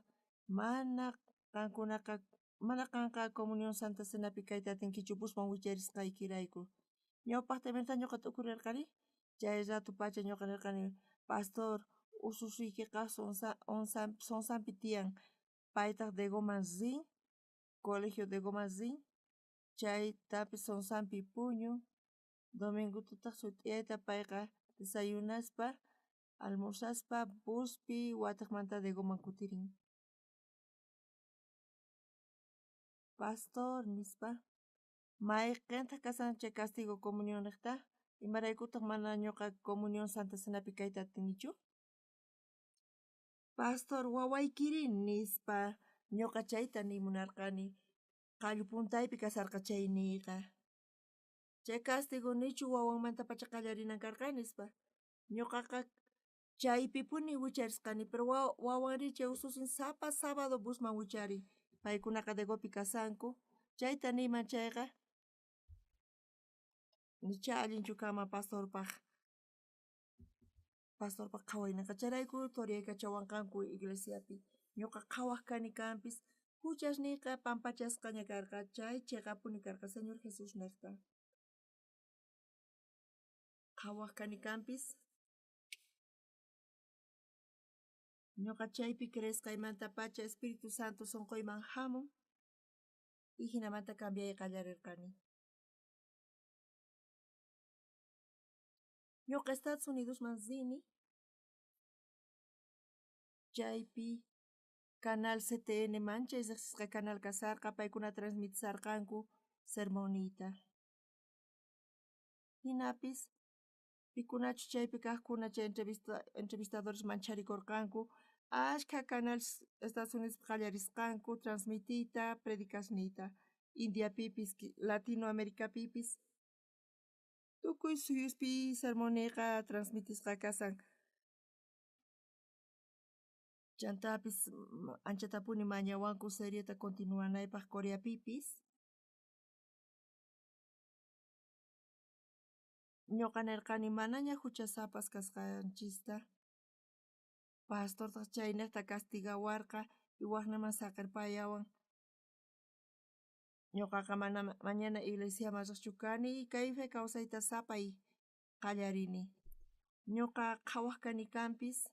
mana qankunaqa, mana qanqa comunión santa cenapi kayta atinkichu busman wicharisqaykirayku. Ñawpajta imaynata ñoqa t'ukurirqani, chay rato pacha ñoqa nerqani, pastor, ususiykiqa Sonsampi tiyan, paytaq Degoman rin, colegio Degoman rin, chaytapis Sonsampi puñun, domingo tutaq sut'iyayta payqa desayunaspa, almorzaspa, buspi watejmanta Degoman kutirin. Pastor nispa, mayqentaq kasan chay castigo comunión nejta? Imaraykutaq mana ñoqa comunión santa cenapi kayta atinichu? Pastor, wawaykiri nispa, ñoqa chayta niy munarqani, qallu puntaypi kasarqa chay niyqa. Chay castigo nichu wawanmantapacha qallarinan karqa nispa. Ñoqaqa chaypipuni wicharisqani, pero wawanri chay ususin sapa sábado busman wichari, paykunaqa Degopi kasanku, chayta niyman chayqa, nicha allinchu kanman pastorpaj, pastorpaj qhawayninqa, chayrayku toriyaykachawanqanku iglesiapi. Ñoqa qhawaj kani kanpis, juchasniyqa pampachasqaña karqa, chay cheqapuni karqa Señor Jesús nejta. Qhawaj kani kanpis, ñoqa chaypi creesqaymantapacha Espíritu Santo sonqoyman jamun, y jinamanta cambiay qallarirqani. Ñoqa Estados Unidosman rini, chaypi canal CTN manchay rejsisqa canal kasarqa, paykuna transmitisarqanku sermonniyta. Jinapis pikunachus chaypi kajkuna chay entrevistadores mancharikorqanku, ashkha canales Estados Unidospi qallarisqanku transmitiyta predicasniyta, Indiapipis, Latinoamericapipis, tukuy suyuspi sermonniyqa transmitisqa kasan. Chantapis anchatapuni mañawanku serieta continuanaypaj Coreapipis. Ñoqa nerqani manaña juchasapas kasqanchista. Pastortaj chaynejta castigawarqa y wajnaman saqerpayawan. Ñoqaqa mana mañana iglesiaman riqchu kani y kay fe kawsayta sapay qallarini. Ñoqa qhawaj kani kanpis,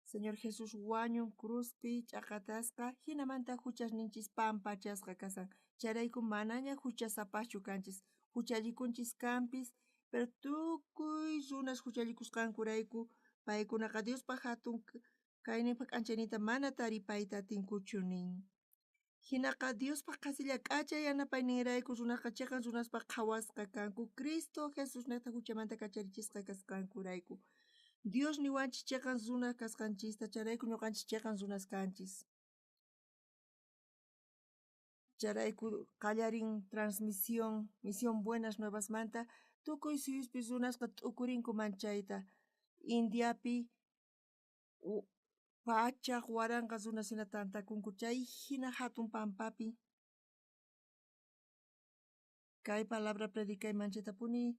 Señor Jesús wañun cruzpi ch'aqatasqa, jinamanta juchasninchis pampachasqa kasan. Chayrayku manaña juchasapaschu kanchis, juchallikunchis kanpis, pero tukuy runas juchallikusqankurayku paykunaqa Diospa jatun kayninpa k'anchayninta mana taripayta atinkuchu nin. Jinaqa Diospa qhasilla k'acha yanapayninrayku runaqa cheqan runaspaj qhawasqa kanku Cristo Jesusnejta juchamanta kacharichisqa kasqankurayku. Dios niwanchis cheqan runa kasqanchista, chayrayku ñoqanchis cheqan runas kanchis. Chayrayku qallarin transmisión, misión Buenas Nuevasmanta, tukuy suyuspi runasqa t'ukurinku manchayta. Indiapi pachaj waranqa runas jina tantakunku chay jina jatun pampapi. Kay palabra predicay manchatapuni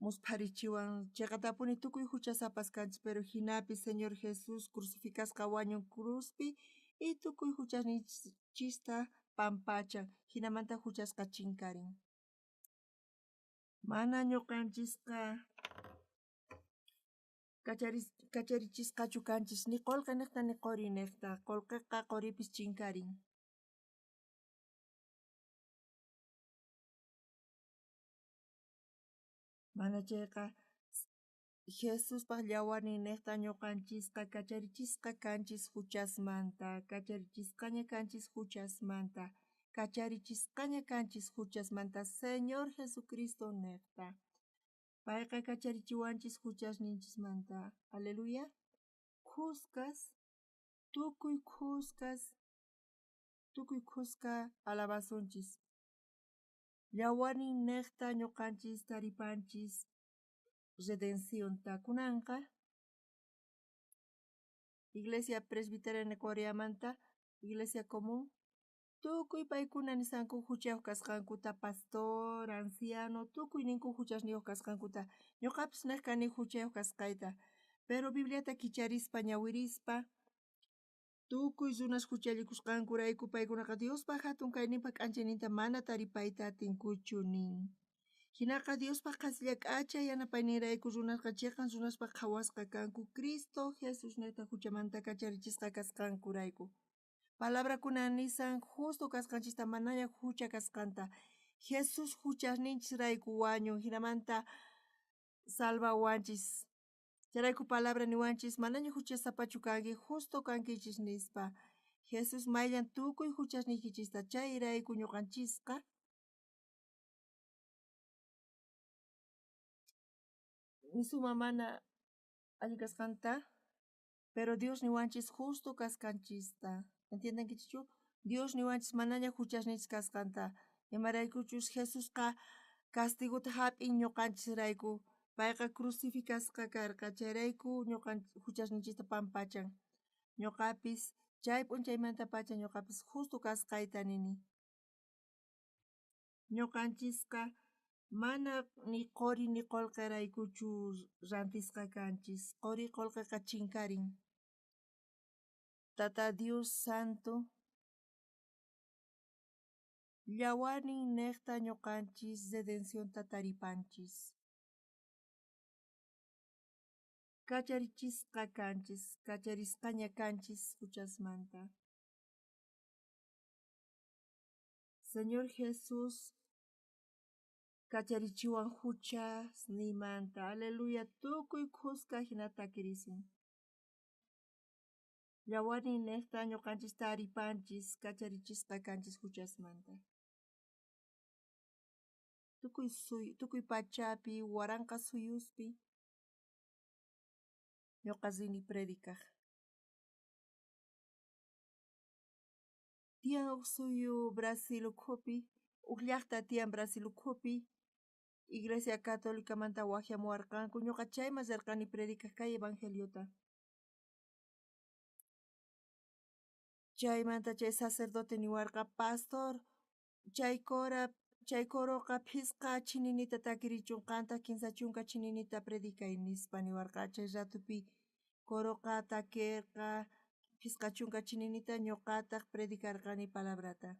muspharichiwan, cheqatapuni tukuy juchasapas kanchis, pero jinapi Señor Jesús crucificasqa wañun cruzpi y tukuy juchasninchista pampachan, jinamanta juchasqa chinkarin. Mana ñuqanchisqa kacharichisqachu kanchis, ni qolqe nejta ni qori nejta, qolqeqa qoripis chinkarin. Mana chayqa Jesuspaj llawarnin nejta ñuqanchisqa kacharichisqa kanchis juchasmanta, kacharichisqaña kanchis juchasmanta, kacharichisqaña kanchis juchasmanta, Señor Jesucristo nejta. Payqa kacharichiwanchis juchasninchismanta. Aleluya. Khuskas, tukuy khuskas, tukuy khuska alabasunchis. Llawarnin nejta ñuqanchis taripanchis redencionta. Kunanqa Iglesia Presbiteriana Coreamanta, Iglesia Común, tukuy paykuna nisanku juchayuq kasqankuta, pastor, anciano, tukuy ninku juchasniyuq kasqankuta. Ñuqapis nej kani juchayuq kasqayta, pero Bibliata kicharispa ñawirispa, tukuy runas juchallikusqankurayku paykunaqa Diospa jatun kayninpa k'anchayninta mana taripayta atinkuchu nin. Jinaqa Diospa qhasilla k'acha yanapayninrayku runasqa cheqan runaspaj qhawasqa kanku Cristo Jesusnejta juchamanta kacharichisqa kasqankurayku. Palabrakuna nisan justo kasqanchista manaña jucha kasqanta. Jesús juchasninchisrayku wañun, jinamanta salvawanchis. Chayrayku palabra niwanchis manaña juchasapachu kanki, justo kankichis nispa. Jesús mayllan tukuy juchasniykichista, chayrayku ñuqanchisqa nisuma mana allin kasqanta, pero Dios niwanchis justo kasqanchista. ¿Entiendenkichischu? Dios niwanchis manaña juchasninchis kasqanta. Imaraykuchus Jesusqa castigota jap'in ñuqanchisrayku. Payqa crucificasqa karqa, chayrayku ñuqan juchasninchista pampachan. Ñuqapis chay p'unchaymantapacha ñuqapis justo kasqayta nini. Ñuqanchisqa mana ni qori ni qolqeraykuchu rantisqa kanchis. Qori qolqeqa chinkarin. Tata Dios Santo, llawarnin nejta ñuqanchis redencionta taripanchis. Kacharichisqa kanchis, kacharisqaña kanchis juchasmanta. Señor Jesús Kacharichiwan juchasniymanta. Aleluya. Tukuy khuska jinata takirisun. Yawarninnejta ñuqanchis taripanchis, kacharichisqa kanchis juchasmanta. Tukuy suyu, tukuy pachapi, waranqa suyuspi ñuqa rini predicaj. Tiyan uj suyu Brasil ukhupi, uj llajta tiyan Brasil ukhupi, Iglesia Católicamanta wajyamuwarqanku, ñuqa chayman rirqani predicaj kay evangeliota. Chaymanta chay sacerdote niwarqa, pastor, chay cora, chay coroqa phisqa chininita takirichun, qantaq 30 chininita predicay nispa niwarqa. Chay ratupi coroqa takirqa 50 chininita, ñuqataq predicarqani palabrata.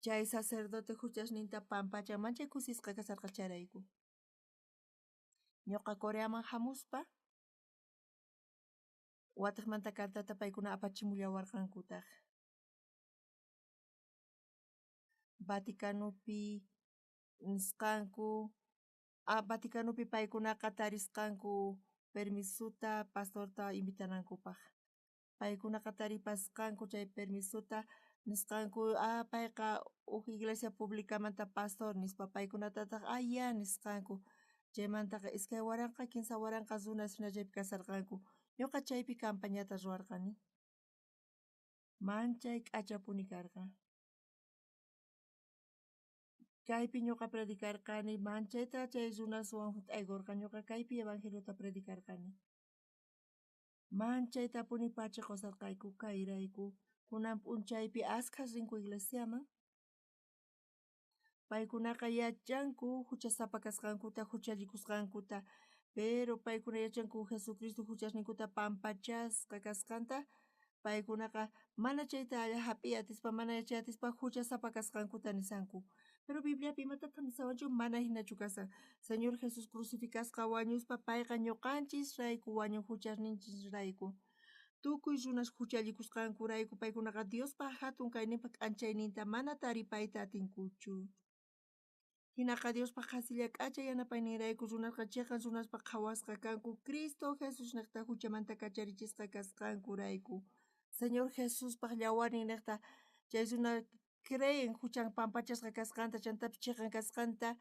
Chay sacerdote juchasninta pampachan, manchay kusisqa kasarqa chayrayku. Ñuqa Coreaman hamuspa watejmanta cartata paykuna apachimullawarqankutaq. Vaticanopi nisqanku, Vaticanopi paykunaqa tarisqanku permisuta pastorta invitanankupaq. Paykunaqa taripasqanku chay permisuta nisqanku, payqa uj iglesia publicamanta pastor nispa, paykunatataq ya nisqanku. Chaymantaqa 2000, 3000 runas hina chaypi kasarqanku. Ñuqa chaypi campañata ruwarqani. Manchay k'achapuni karqa. Kaypi ñuqa predicarqani, manchayta chay runaswan junt'aykurqa, ñuqa kaypi evangeliota predicarqani. Manchaytapuni pacha qusarqayku kayrayku, kunan p'unchaypi askhas rinku iglesiaman. Paykunaqa yachanku juchasapa kasqankuta, juchallikusqankuta, pero paykuna yachanku Jesucristo juchasninkuta pampachasqa kasqanta, paykunaqa mana chayta hap'iy atispa, mana yachay atispa juchasapa kasqankuta nisanku. Pero Bibliapi imatataq nisawanchik, mana hinachu kasan. Señor Jesús crucificasqa wañuspa payqa ñuqanchisrayku wañun juchasninchisrayku. Tukuy runas juchallikusqankurayku paykunaqa Diospa hatun kayninpa k'anchayninta mana taripayta atinkuchu. Hinaqa Diospa qhasilla k'acha yanapayninrayku runasqa chiqan runaspa qhawasqa kanku Cristo Jesús niqta juchamanta kacharichisqa kasqankurayku. Señor Jesuspaq yawarnin niqta chay runa creen juchan pampachasqa kasqanta, chantapis chiqan kasqanta,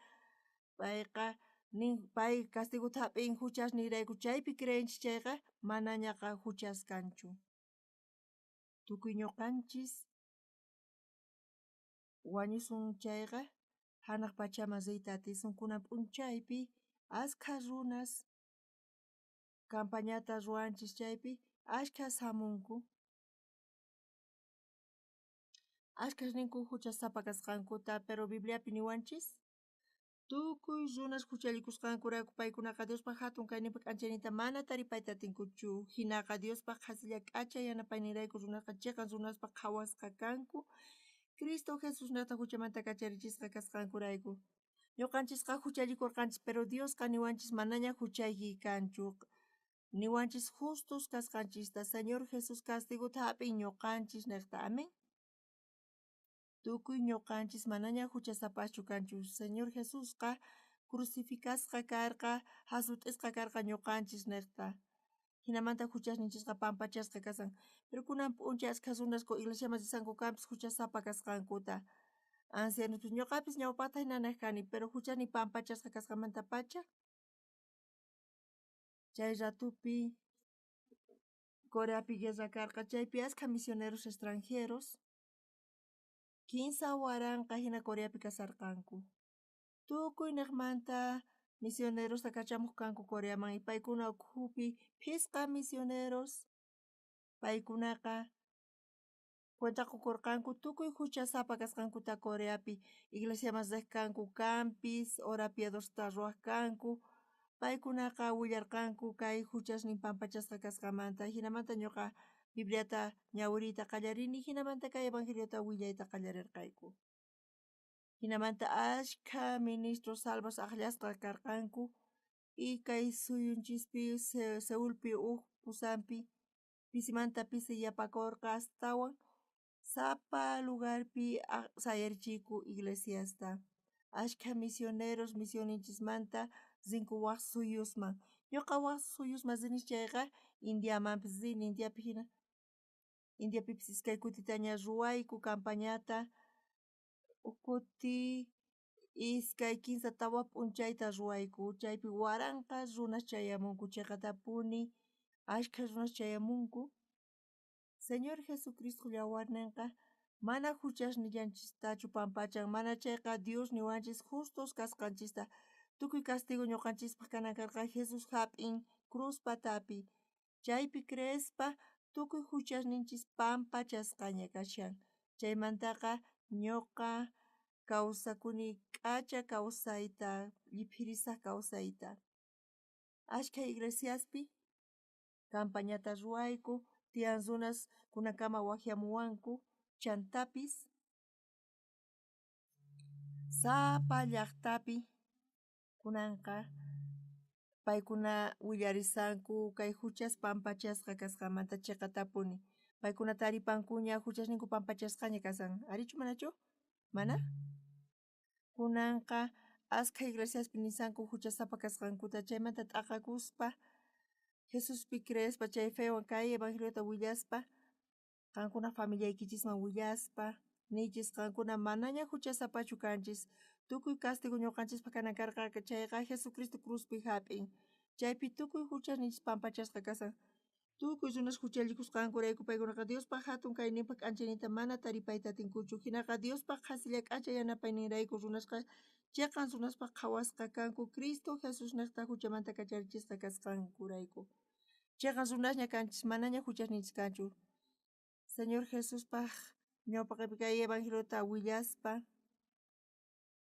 payqa nin pay castigota hap'in juchasninrayku, chaypi creenchis chayqa manañaqa juchas kanchu. Tukuy ñuqanchis wañusun chayqa hanaq pachaman riyta atisun. Kunan p'unchaypi askha runas campañata ruwanchis chaypi ashkhas hamunku. Ashkhas ninku juchasapa kasqankuta, pero Bibliapi niwanchis tukuy runas juchallikusqankurayku paykunaqa Diospa hatun kayninpa k'anchayninta mana taripayta atinkuchu. Hinaqa Diospa qhasilla k'acha yanapayninrayku runasqa chiqan runaspa qhawasqa kanku Cristo Jesús niqta juchamanta kacharichisqa kasqankurayku. Ñuqanchisqa juchallikurqanchis, pero Diosqa niwanchis manaña juchayki kanchu. Niwanchis justos kasqanchista. Señor Jesús castigota hap'in ñuqanchis niqta. Amén. Tukuy ñuqanchis manaña juchasapaschu kanchu. Señor Jesusqa crucificasqa karqa, hasut'isqa karqa ñuqanchis niqta. Hinamanta juchasninchisqa pampachasqa kasan. Pero kunan p'unchay ashkha runas iglesiaman risanku kanpis juchasapa kasqankuta. Ancianospis ñuqapis ñawpaqta hina niq kani, pero juchani pampachasqa kasqanmantapacha chay ratupi Coreapi guerra karqa, chaypi ashkha misioneros extranjeros 3000 hina Coreapi kasarqanku. Tukuy niqmanta misionerosta kachamuq kanku Coreaman y paykuna ukhupi phisqa misioneros paykunaqa cuenta qukurqanku tukuy juchasapa kasqankuta Coreapi, iglesiaman riq kanku kanpis, hora piadosta ruwaq kanku, paykunaqa willarqanku kay juchasnin pampachasqa kasqanmanta. Hinamanta ñuqa Bibliata ñawiriyta qallarini, hinamanta kay evangeliota willayta qallarirqayku. Hinamanta ashkha ministros salvos aqllasqa karqanku y kay suyunchispi Seulpi uj pusanpi pisimanta pisi yapakurqa astawan. Sapa lugarpi sayarichiyku iglesiasta. Ashkha misioneros misionninchismanta rinku waj suyusman. Ñuqa waj suyusman rini chayqa Indiamanpis rini, Indiapi hina Indiapipis iskay kutitaña ruwayku campañata, uj kuti iskay, kinsa, tawa p'unchayta ruwayku, chaypi waranqa runas chayamunku, chiqatapuni ashkha runas chayamunku. Señor Jesucristo yawarnenqa mana juchasnillanchistachu pampachan, mana chayqa Dios niwanchis justos kasqanchista. Tukuy castigo ñuqanchispaq kanan karqa Jesús jap'in cruz patapi. Chaypi creespa tukuy juchasninchis pampachasqaña kashan. Chaymantaqa ñuqa kawsakuni k'acha kawsayta, lliphirisaq kawsayta. Ashkha iglesiaspi campañata ruwayku, tiyan runas kunankama wajyamuwanku, chantapis sapa llaqtapi kunanqa paykuna willarisanku kay juchas pampachasqa kasqanmanta chiqatapuni. Paykuna taripankuña juchasninku pampachasqaña kasan. Arichu manachu? Mana? Kunanqa askha iglesiaspi nisanku juchasapa kasqankuta, chaymanta t'aqakuspa Jesuspi creespa chay fewan kay evangeliota willaspa, qankuna familiaykichisman willaspa, niychis qankuna manaña juchasapachu kanchis, tukuy castigo ñuqanchispaq kanan karqa chayqa Jesucristo cruzpi jap'in. Chaypi tukuy juchasninchis pampachasqa kasan. Tukuy runas juchallikusqankurayku paykunaqa Diospaq hatun kayninpaq k'anchayninta mana taripayta atinkuchu. Hinaqa Diospaq qhasilla k'acha yanapayninrayku runasqa chiqan runaspaq qhawasqa kanku Cristo Jesusniqta juchamanta kacharichisqa kasqankurayku. Chiqan runasña kanchis, manaña juchasninchis kanchu. Señor Jesuspaq ñawpaqpi kay evangeliota willaspa,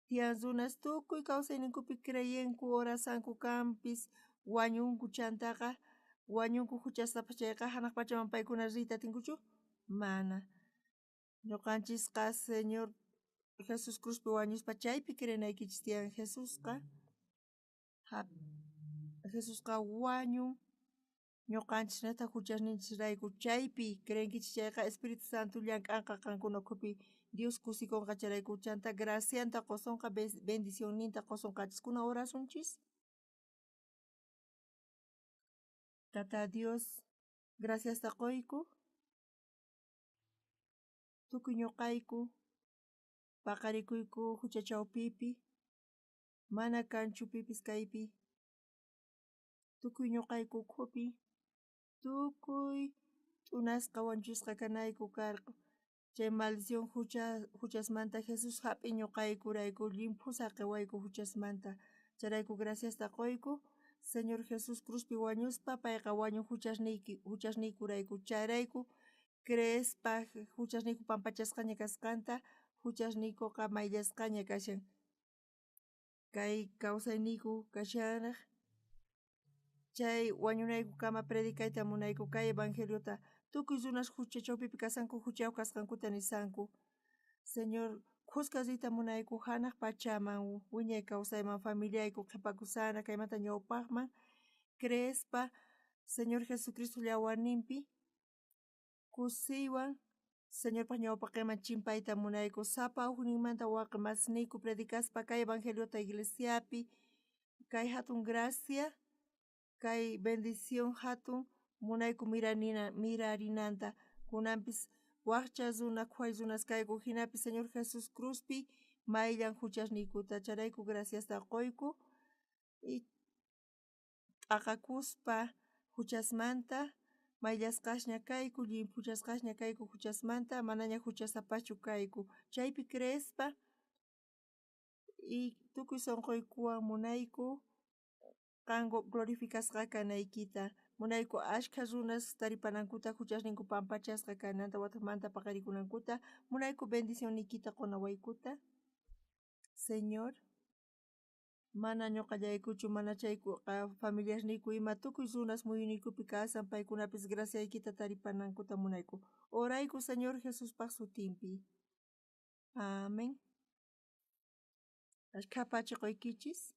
tiyan runas tukuy kawsayninkupi creyenku, orasanku kanpis, wañunku chantaqa, wañunku juchasapa chayqa hanaq pachaman paykuna riyta atinkuchu? Mana. Ñuqanchisqa Señor Jesús cruzpi wañuspa chaypi creenaykichis tiyan. Jesusqa wañun ñuqanchis neta juchasninchisrayku, chaypi creenkichis chayqa Espíritu Santo llank'anqa qankuna ukhupi, Dios kusikunqa chayrayku, chanta gracianta qusonqa, bendicionninta qusonqachis. Kuna orasunchis. Tata Dios, graciasta qoyku, tukuy ñuqayku paqarikuyku jucha chawpipi, mana kanchu pipis kaypi, tukuy ñuqayku ukhupi, tukuy t'unasqa wañuchisqa kanayku karqa. Chay maldición juchasmanta Jesús jap'in ñuqaykurayku, llimphu saqiwayku juchasmanta. Chayrayku graciasta qoyku, Señor Jesús cruzpi wañuspa, payqa wañun juchasniykurayku. Chayrayku creespa juchasniyku pampachasqaña kasqanta, juchasniykuqa mayllasqaña kashan. Kay kawsayniyku kashanraj. Chay wañunaykukama predicayta munayku kay evangeliota. Tukuy runas jucha chawpipi kasanku, juchayuq kasqankuta nisanku. Señor, khuska riyta munayku hanaq pachaman, wiñay kawsayman, familiayku qhipakusana kaymanta ñawpaqman, creespa Señor Jesucristo yawarninpi kusiywan Señorpaq ñawpaqinman chimpayta munayku. Sapa ujninmanta waqmasniyku predicaspa kay evangeliota iglesiapi, kay hatun gracia, kay bendición hatun munayku mirarinanta. Kunanpis wajcha runa, qhuay runas kayku, hinapi Señor Jesús cruzpi mayllan juchasniykuta. Chayrayku graciasta qoyku y t'aqakuspa juchasmanta mayllasqasña kayku, llimphuchasqasña kayku juchasmanta, manaña juchasapachu kayku. Chaypi creespa y tukuy sunquykuwan munayku qan glorificasqa kanaykita. Munayku ashkha runas taripanankuta, juchasninku pampachasqa kananta, wataqmanta paqarikunankuta. Munayku bendicionniykita qunawaykuta. Señor, mana ñuqallaykuchu, mana chaykuqa familiasniyku ima tukuy runas muyuniykupi kasan, paykunapis graciaykita taripanankuta munayku. Orayku Señor Jesuspaq sutinpi. Amén. Ashkha pachi qoykichis.